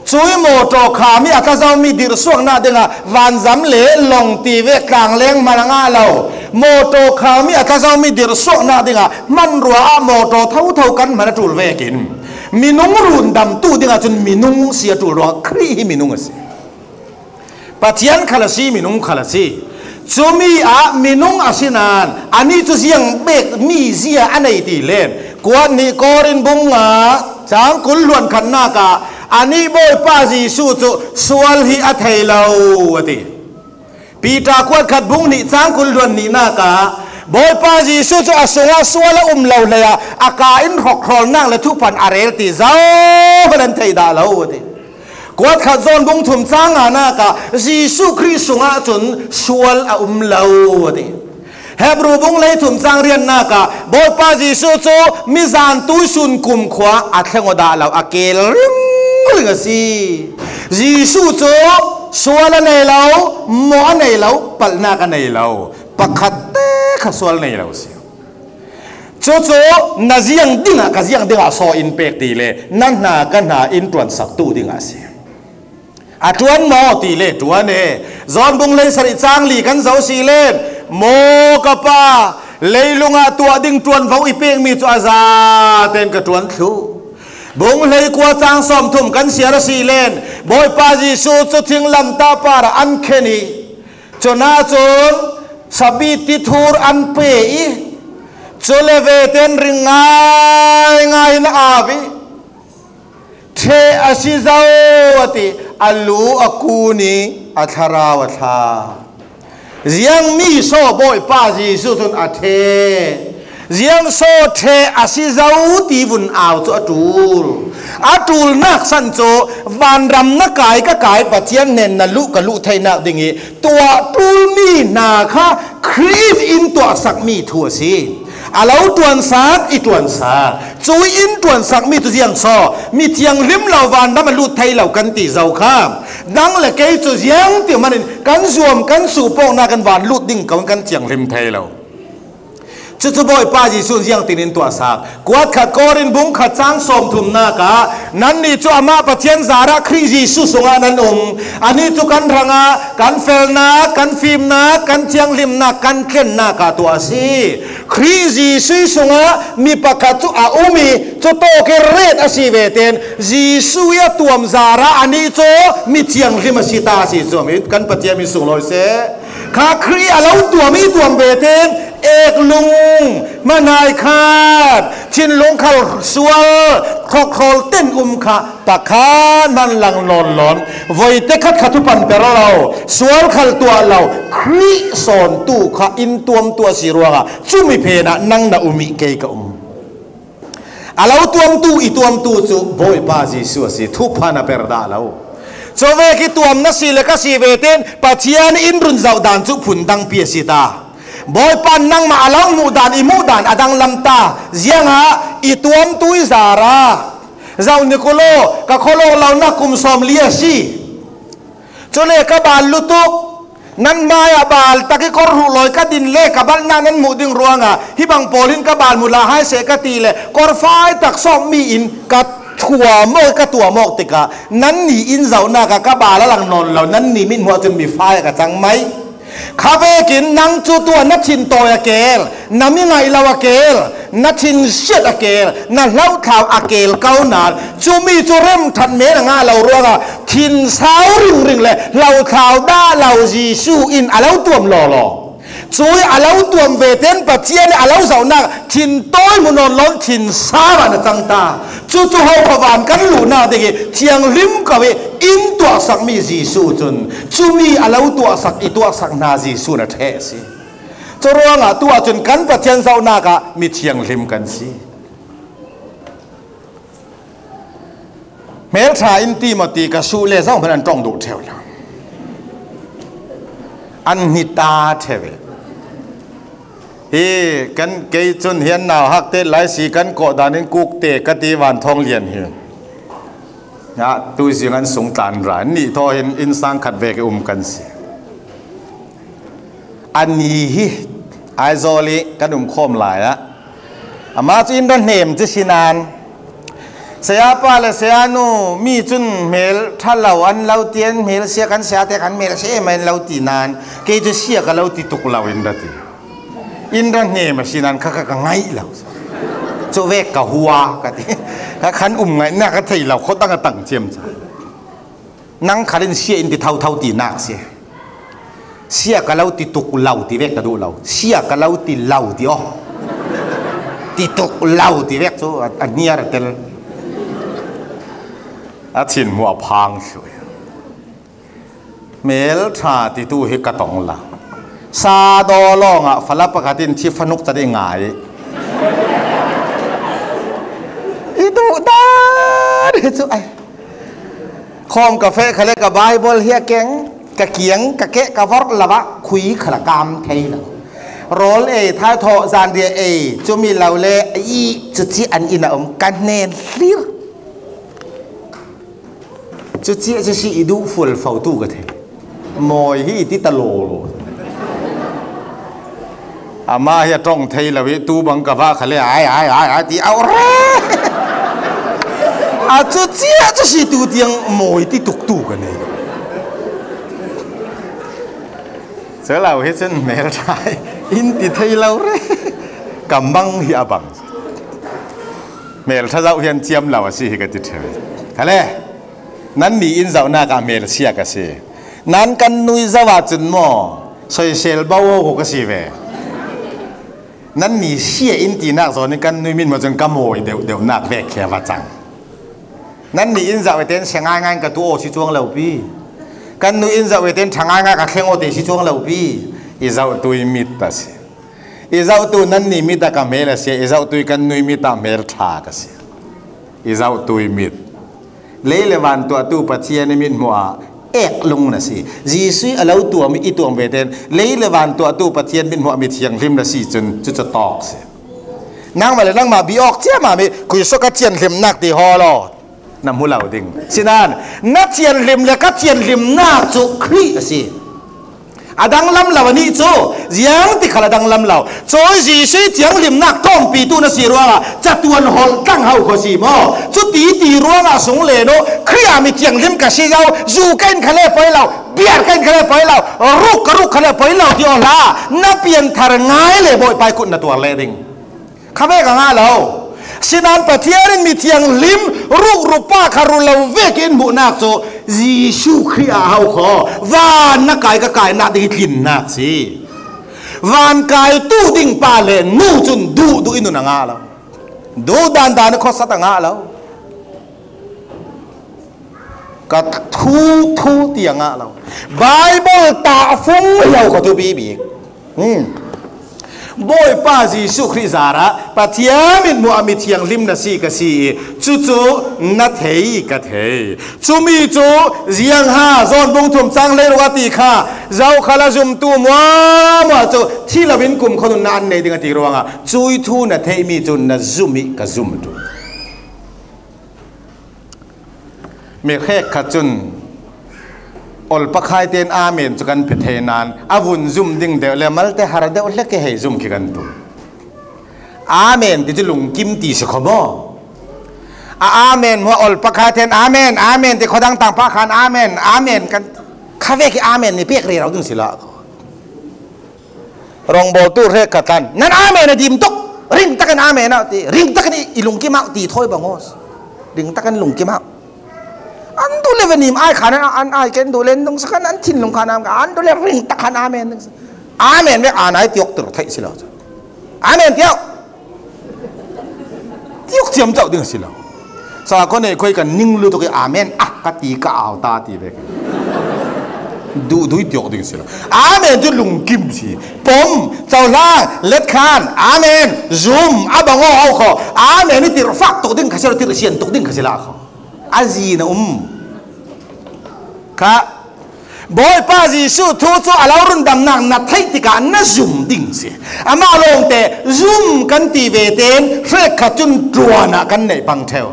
cui mawtaw kham ih a tla zomi dirhsuaknak dingah vanzam le lawng ti vek tlangleng hman a ngah lo. Mawtaw kham ih a tla zomi dirhsuaknak dingah hmanrua ah mawtaw thotho kan hman a ṭul vekin minung rundamtu dingah cun minung si a ṭul ruangah Khrih hi minung a si. Pathian khal a si, minung khal a si. Cumi ah minung a si nain anih cu ziang bek mizia a nei ti len, kuat nih Korin bung nga cang kul hluan khatnak ah anih Bawipa Jesuh cu sual hi a thei lo a ti. Peter kuat khat bung nih cang kul hluan nihnak ah Bawipa Jesuh cu a sungah sual a um lo hlei ah a ka in hrokhrawlnak le thuphan a rel ti zohman an thei dah lo a ti. Kuat khat John bung thum cang nganak ah Jesuh Khrih sungah cun sual a um lo a ti. Hebru bung hleithum cang riatnak ah Bawipa Jesuh cu mizan tuisun kumkhua a thleng aw dah lo, a keel ringring a si. Jesuh cu sual a nei lo, mawh a nei lo, palhnak a nei lo, pakhat te kha sual nei lo a si. Cucu na ziang dingah, ka ziang dingah saw in pek ti le na hna ka hna in ṭuansaktu dingah a si. A ṭuan maw ti le ṭuan e. John bung hleisarih cang li kan zoh si len, maw ka Pa, leilungah tuah ding ṭuanvo i pekmi cu a zaten ka ṭuan thluh. Bung hleikua cang sawmthum kan siar a si len, Bawipa Jesuh cu thinglamtah parah an khen ih, cunah cun sabit tithur an pe ih, cule veten ring ngaingai in a au ih, ṭheh a si zo, a ti. A lu a kun ih a thlarau a thla. Ziangmi saw Bawipa Jesuh cun a ṭheh. Ziang saw ṭheh a si zo ti vun au cu a ṭul. A ṭulnak san cu vanram na kai ka kai, Pathian hnen na luh ka luh theinak ding ih tuah ṭulmi hna kha Khrih in tuahsakmi thu a si. A lo ṭuansak, i ṭuansak. Cui in ṭuansakmi cu ziang saw, mi thianghlim lo vanram a lut thei lo kan ti zo kha. Nang le kei cu ziang ti hmanin kan zuam, kan suhpawknak kan van lut ding ko kan thianghlim thei lo. Cucu Bawipa Jesuh ziangtin in tuahsak. Kuat khat Korin bung khat cang sawmthumnak ah, nannih cu amah Pathian zarah Khrih Jesuh sungah nan um. Anih cu kan hrangah kan felnak, kan fimnak, kan thianghlimnak, kan tlennak ah tuah a si. Khrih Jesuh sungah mi pakhat cu a um ih, cu tawk ih ret a si veten Jesuh ih a tuam zarah anih cu mi thianghlim a si ta a si cu, kan Pathian min sunglawi seh. Kha Khrih a lo tuam ih tuam veten eklung, hmanhai khat, thinlung khal sual, hrokhrawl ten um kha pakhat hman lang lawnlawn, voi te khat kha thupan per lo, sual khal tuah lo, Khrih sawntu kha in tuamtu a si ruangah cumi phenah nang na um ih kei ka um. A lo tuamtu, i tuamtu cu Bawipa Jesuh a si, thuphan a per dah lo. Cuvek ih tuam na si le ka si veten Pathian in run zoh dan cu phundangpi a si ta. Bawipa in nangmah a lo hmuh dan, i hmuh dan a danglam ta. Ziangah i tuamtu ih zarah, zoh nik u law, ka khualawng lonak kum sawmli a si. Cule ka bal lutuk, nan hmaiah bal tak ih kawrhruh lawi ka din le ka balhnak nan hmuh ding ruangah hih bang pawl in ka bal mu hlah hai seh ka ti le kawrfai tak sawmmi in ka thuam awk, ka tuam awk tikah nannih in zohnak ah ka bal a lang nawn lo, nannih mithmuh ahcun mifai ah ka cang mai. Kha vekin nang cu tuah na thin tawi a keel, na mi ngaih lo a keel, na thin siat a keel, na hlothlau a keel ko nain cumi cu remṭhat men a ngah lo ruangah thinsau ringring le hlothlau dah lo Jesuh in a lo tuam lawlaw. Cui a lo tuam veten Pathian ih a lo zohnak thin tawi mu nawn loin thinsau ah na cang ta. Cucu hopha van kan luhnak ding ih thianghlim ko ih in tuahsakmi Jesuh cun cumi a lo tuahsak, i tuahsak hna Jesuh na ṭheh a si. Curuangah tu ahcun kan Pathian zohnak ah mi thianghlim kan si. Hmelṭha in Timothy ka suh le zohman an ṭong duh ṭheu lo. An hnita ṭheu ih. Hi kan kei cun hian nau hak te lai si kan kawh dan in kuk te ka ti vanthawng lian hi. Atu zing an sung tlan ra. Nih thaw hin innsang khat vek ih um kan si. A ni hi Aizawl ih kan um khawm lai ah, amah cu inn ra hnem cu si nain, sayapa le sayanu mi cun hmel ṭha lo an lo ti, an hmel sia, kan sayate khan hmel sia em an lo ti nain, kei cu sia ka lo ti tuk lo in ra ti. Inn ra hnem a si nain kha kha ka ngaih lo. Cuvek ka hua ka ti. Kha khan um ngaihnak ka thei lo, khuadang a tang ciamco. Nang khal in sia in ti thotho tinak si. Sia ka lo ti tuk lo ti vek ka duh lo. Sia ka lo ti lo ti aw. Ti tuk lo ti vek cu a, a hniar a tel. A thinhmuh a phang thluh. Hmel ṭha titu hi ka tong la. Sadaw lawngah fala pakhat in thi fanuk cat i ngai. I duh dan hi cu ai. Khawm ka feh khale ka Bible hi a keng, ka kiang, ka keh, ka vorh lo ah khui khal a kam thei lo. Rawl ei, thaithawh, zanriah ei, cumi lo le i cuci an inn a um, ka hnen hlir. Cuci a si i duh fual fo tu ka thei. Mawi hi i ti ta lawlaw. Amah hi a ṭong thei lo ih tu bang ka vah khale ai, ai, ai, ai ti au re. A cu cia cu si tu tiang mawi ti tuk tu ka nei. Cu lo hi cun hmel ṭha in ti thei lo re. Ka mang hi a bang. Hmel ṭha zoh hi an ciam lo a si hi ka ti ṭheu. Khale, nannih in zohnak ah hmel sia ka si. Nan kan nui zoh ahcun maw, soisel bo aw ko ka si ve. Nannih sia in tinak zawn in kan nui mit maw cun ka mawi deuh deuhnak vek khi a va cang. Nannih in zoh ve tein sia ngaingai ka tuah aw si cuang lo pi. Kan nui in zoh ve tein ṭha ngaingai ka thleng aw te si cuang lo pi. I zohtu ih mit a si. I zohtu nannih mit ah ka hmel a si. I zohtu ih kan nui mit ah hmel ṭha ka si. I zohtu ih mit. Lei le van tuahtu Pathian ih mithmuh ah ek lung na si. Jesuh a lo tuam ih i tuam ve tein lei le van tuahtu Pathian mithmuh ah mithianghlim na si cun cucu tawk si. Nangmah le nangmah bi awk ciammam ih khuisuak a thianghlimnak ti haw law na hmu lo ding. Sinain na thianghlim le ka thianghlimnak cu Khrih a si. A danglam lo a nih cu, ziang ti khal a danglam lo. Cun Jesuh thianghlimnak ṭawmpitu na si ruangah catuan holh tlang ho kho si maw? Cuti ti ruangah sung le nu Khrih ah mi thianghlim ka si zo, zu ka in khale poi lo, biar ka in khale poi lo, ruk ka ruk khale poi lo ti aw hlah. Na pianthar ngai le Bawipa ih kut na tuar leh ding. Kha vek a ngah lo. Sinain Pathian in mithianghlim rukrupa kha ru lo vek in hmuhnak cu Jesuh Khrih ah a hau kho. Van na kai ka kainak ding hi tlinnak si. Van kaitu ding pa le nu cun duh duh in nun a ngah lo. Duh dan dan in khuasat a ngah lo. Ka thu thu ti a ngah lo. Baibal tahfung lo kha thupi bik. Hmm. Bawipa Jesuh Khrih zarah Pathian mitmuh a mithianghlim na si ka si ih cucu na thei ka thei. Cumi cu ziangha zawn bung thum cang hleiruk a ti kha zokhal a zumtu muahmuah cu thi loin kumkhua nunnak an nei ding a ti ruangah cui thu na theihmi cu na zum ih ka zum ṭul. Mi hrekkhat cun olpakhaite in amen cu kan pe thei nain a vun zum ding deuh le malte har deuh hlek ih hei zum khi kan tum. Amen ti cu lungkim ti si kho maw? A amen hmuah olpakhaite in amen, amen ti khuadang tangpa khan amen, amen kan kha vek ih amen mi pek rero ding si lo. Rongbawltu hrekkhat hlan nan amen a dim tuk, ringtak in amen ah ti, ringtak in i lungkim ah ti thawi bang aw. Ringtak in lungkim ah. An duh le ve nim ai khan an, an ai ken duh le an dungsak khan an thinlung khan am khan an duh le ringtak khan amen ding. Amen vek an ai tiawk tir theih si lo. Amen tiawk. Tiawk ciamco ding a si lo. Sa khuanei khuai kan ning lutuk ih amen ah ka ti ka au ta ti vek. Duhdui tiawk ding a si lo. Amen cu lungkim si. Pom, cohlang, letkhan, amen, zum, a bang aw au kho. Amen ih tirhfak tuk ding kha si lo, tirhsian tuk ding kha si lo kho. A zin a um. Kha Bawipa Jesuh thu cu a lo rundamnak na theih tikah na zum ding si. Amah lawngte zum kan ti ve tein hrekkhat cun ṭuan ah kan neih pang ṭheu.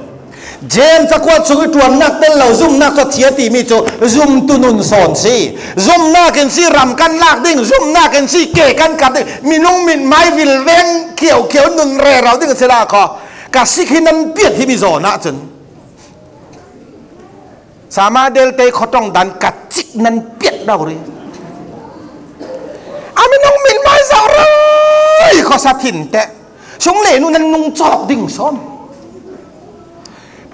James a kuat sung i ṭuannak tel lo, zumnak cu a thi a timi cu zumtu nun sawn si. Zumnak in si ram kan lak ding, zumnak in si ke kan kap ding, minung mitmai vil veng khiaukhia nun rero ding si lai kho. Ka sik hi nan piat himi zawn ahcun Sama Delte khuaṭong dan ka cik nan piat lo rih. A minung mitmai zoh rih khuasa thin teh. Sung le nu nan nung cawk ding sawn.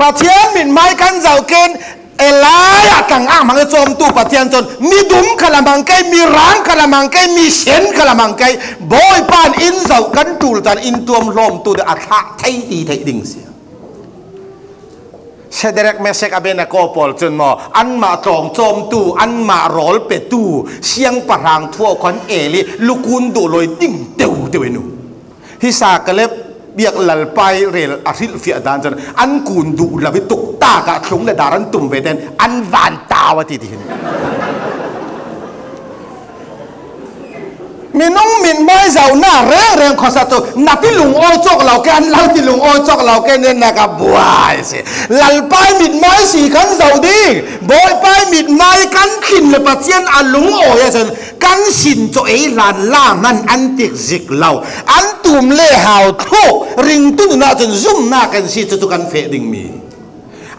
Pathian mitmai kan zoh ken, Elijah tlang ah hmang i cawmtu Pathian cun mi dum kha lamang kei, mi rang kha lamang kei, mi sen kha lamang kei, Bawipa in in zoh kan ṭul caan in tuam hlawmtu deuh a thlah thei ti theih ding si. Shadrach, Meshach, Abednego pawl cun maw, anmah tlawng cawmtu, anmah rawl petu, siangpahrang thuak khuan el i lukun duh lawi ding teu teu in u. Hi sa ka lep biak lalpai rel a hrilhfiah dan cun an kun duh lo i tuktak ah thlung le dar an tum ve ten an van tau a ti ti hin. Minung mitmai zohnak rengreng khuasa cu na ti lungawi cawk lo ke, an lo ti lungawi cawk lo ke, nen nak a buai si. Lalpai mitmai si kan zoh ding, Bawipai mitmai kan thin le Pathian a lungawi ahcun kan sin cu ei hlan la hman an tik zik lo, an tum le hau thluk ringtu nun ahcun zumnak kan si, cucu kan feh dingmi.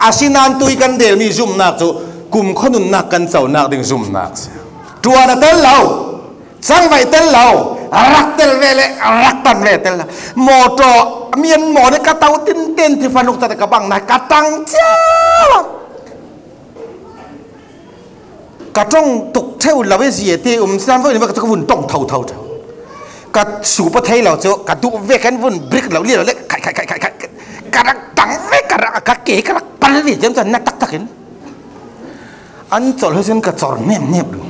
Asinain tui kan delmi zumnak cu kumkhua nunnak kan conak ding zumnak si. Ṭuan a tel lo, cangvaih tel lo, rak tel ve le rak tan ve tel lo. Mawṭaw mian maw nih ka to tinten, thifan uk tat ka bang nai ka ṭang cia. Ka ṭong tuk ṭheu lo i zia te um sinan voi nih ka vun ṭong tho tho ṭheu. Ka sup a thei lo cu ka duh ve kan vun brik lo li lo le khai khai khai khai khai ka rak ṭang ve ka rak ka ke ka rak pal ve ciam cun na tak tak in. An colh hi sin ka cor hnem hnem lu.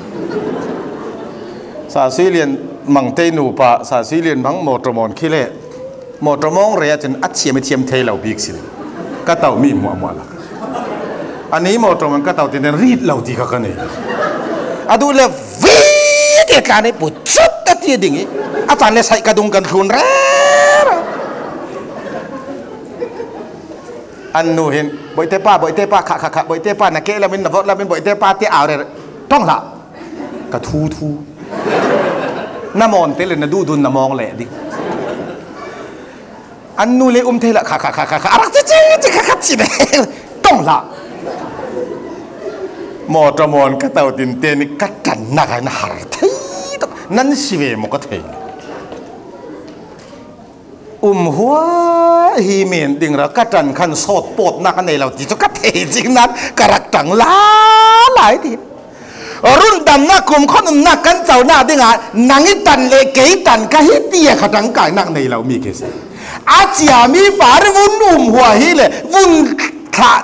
Sa Sui Lian Mang te nupa, Sa Sui Lian Mang mawṭaw mawn khi le mawṭaw mawng re ahcun a thiam i thiam thei lo bik si. Ka to mi hmuahhmuah lak. Ani mawṭaw mawn ka to tinte rit lo ti kha ka nei. A duh le vi te tla nei pu chut a ti ding i a caan le saih ka dung kan thlun rero. An nu hin, "Bawihte pa, bawihte pa, kha, kha, kha, bawihte pa, na keh lamin, na vawt lamin, bawihte pa," tiah au rero. "Ṭong hlah," ka thu thu. Na mawn te le na duhdun na mawng leh ding. An nu le um thei hlah, kha, kha, kha, kha, kha, a rak ci, ci, ci, kha, kha, ci ve. "Ṭong hlah." Mawṭaw mawn ka to tinte nih ka ṭannak ah na har thei tuk. Nan si ve maw ka thei? Um hua hi men ding ra ka ṭan khan sawt pawtnak a nei lo ti cu ka thei cing nan ka rak ṭang la lai ti. Rundamnak kumkhua nunnak kan conak dingah nang i ṭan le kei ṭan ka hi ti a kha ṭangkainak nei lo mi khi si. A ciami par vun um hua hi le vun thlah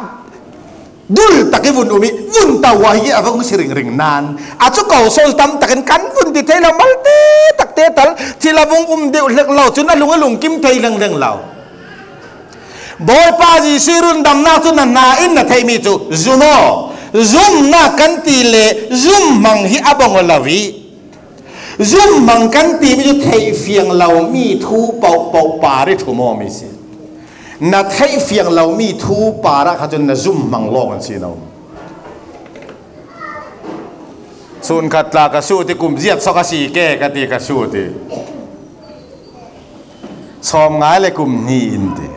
dul tak i vun um i vun to hua hi a vung si ringring nan a cu ko so tam takin kan vun ti thei lo, malte takte tal thil a vung um deuh hlek lo cun a lung a lungkim thei lengdeng lo. Bawipa Jesuh rundamnak cu na hna in na theihmi cu zum aw, zumnak kan ti le zum hmang hi a bang aw lo i, zumhmang kan timi cu theih fiang lomi thu paohpaoh par i ṭhum awmi si. Na theih fiang lomi thu par ah kha cun na zumhmang lawng an si no. Sun khat tla ka sut i kum ziat sawk a si ke ka ti ka sut i. Sawm ngai le kum hnih in ti.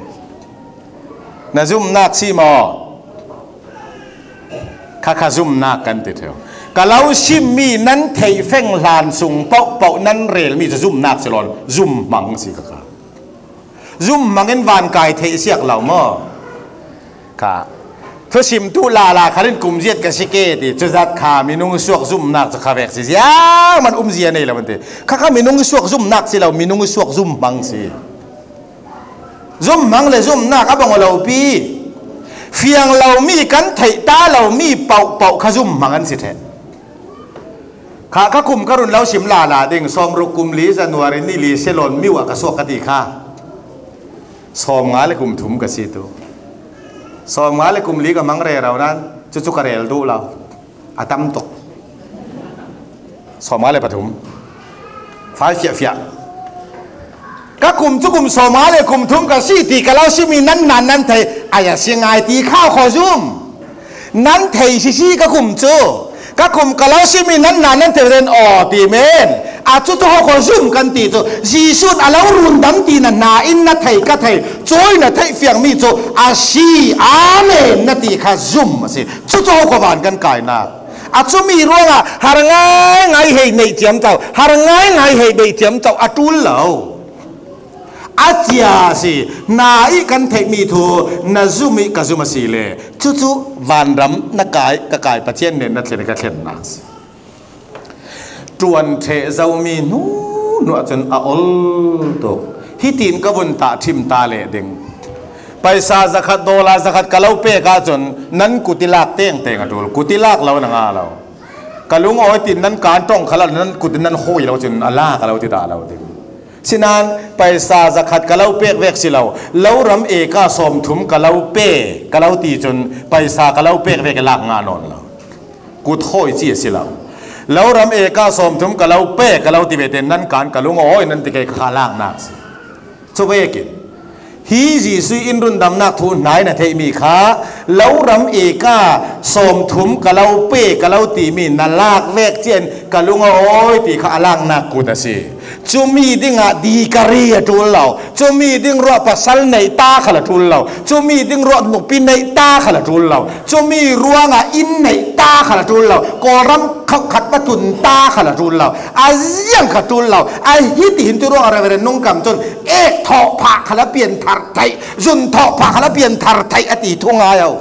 Na zumhnak si maw? Kha kha zumhnak kan ti ṭheu. Ka lo simmi nan theih feng hlan sung paohpaoh nan relmi cu zumhnak si lawn, zumhmang si kha kha. Zumhmang in van kai theih siak lo maw? Kha. Thusimtu lala khal in kum ziat ka si ke ti. Cuzat kha minung suak zumhnak cu kha vek si ziang man um zia nei lo man ti. Kha kha minung suak zumhnak si lo, minung suak zumhmang si. Zumhmang le zumhnak a bang aw lo pi. Fiang lomi kan theih ta lomi paohpaoh kha zumhmang an si ṭheh. Kha ka kum ka run lo sim lala ding, sawmruk kum li January ni li Ceylon miu ah ka suak ka ti kha. Sawm nga le kum thum ka si tu. Sawm nga le kum li ka hmang rero nan, cucu ka rel duh lo. A tam tuk. Sawm nga le pathum. Fai fiah fiah. Ka kum cu kum sawmnga le kum thum ka si ti ka lo simi nan nan nan thei, a ya si ngai ti kha kho zum. Nan thei sisi ka kum cu. Ka kum ka lo simi nan nan nan thei ven aw ti men. A cucu ho kho zum kan ti cu. Jesuh a lo rundam ti na hna in na thei ka thei. Cui na theih fiangmi cu a si. Amen na ti kha zum a si. Cucu ho kho van kan kainak. A cumi ruangah har ngai ngai hei neih ciamco, har ngai ngai hei neih ciamco a ṭul lo. A cia a si. Hna i kan theihmi thu na zum i ka zum a si le, cucu vanram na kai, ka kai, Pathian nen na thlen i ka thlennak a si. Ṭuan ṭheh zomi hnu hnu ahcun a ol tuk. Hitin ka vun tah ṭhim ta leh ding. Paisa zakhat, dollar zakhat ka lo pek ahcun nan kut i lak tengteng a ṭul. Kut i lak lo na ngah lo. Ka lungawi tin nan kan ṭong khalah nan kut in nan hawi lo cun a lak a lo ti dah lo ding. Sinan paisa zakhat ka lo pek vek si lo, lo ram eka sawmthum ka lo pe, ka lo ti cun paisa ka lo pek vek i lak ngah nawn lo. Kut hawi ci a si lo. Lo ram eka sawmthum ka lo pe, ka lo ti ve tein nan kan ka lungawi nan ti kei kha laknak a si. Cu vekin hi Jesuh in rundamnak thu hnai na theihmi kha lo ram eka sawmthum ka lo pe, ka lo timi na lak vek cian ka lung a awi ti kha a laknak kut a si. Cumi dingah dikari a ṭul lo. Cumi ding ruah pasal neih ta khal a ṭul lo. Cumi ding ruah nupi neih ta khal a ṭul lo. Cumi ruangah inn neih ta khal a ṭul lo. Kawlram khauh khat va tun ta khal a ṭul lo. A ziang kha ṭul lo. A hiti hin cu ruangah Reverend Nung Kam cun ek thawh phah khal a pian thar theih, zun thawh phah khal a pian thar theih a ti thu ngai a um.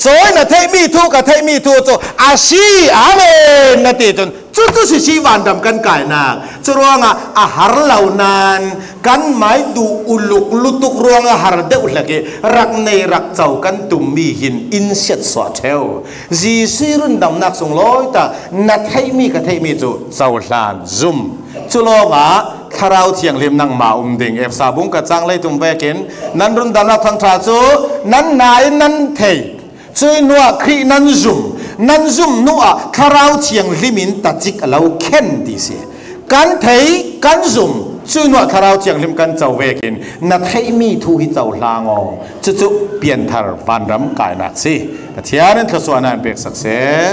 Cui na theihmi thu, ka theihmi thu cu a si, amen na ti cun cucu sisi vanram kan kainak. Curuangah a har lo nan kan mai duh uluk lutuk ruangah har deuh hlek i rak nei rak co kan tummi hin in siatsuah ṭheu. Jesuh rundamnak sunglawi tak na theihmi, ka theihmi cu cohlan zum. Cu lawngah Thlarau Thianghlim nangmah um ding. Efesa bung khat cang hleithum vekin nan rundamnak thangṭha cu nan nain nan thei. Cui hnuah Khrih nan zum. Nan zum hnuah Thlarau Thianghlim in tacik a lo khen ti si. Kan thei, kan zum, cui hnuah Thlarau Thianghlim kan co vekin na theihmi thu hi cohlang aw. Cucu pianthar vanram kainak si. Pathian in thluasuahnak in peksak seh.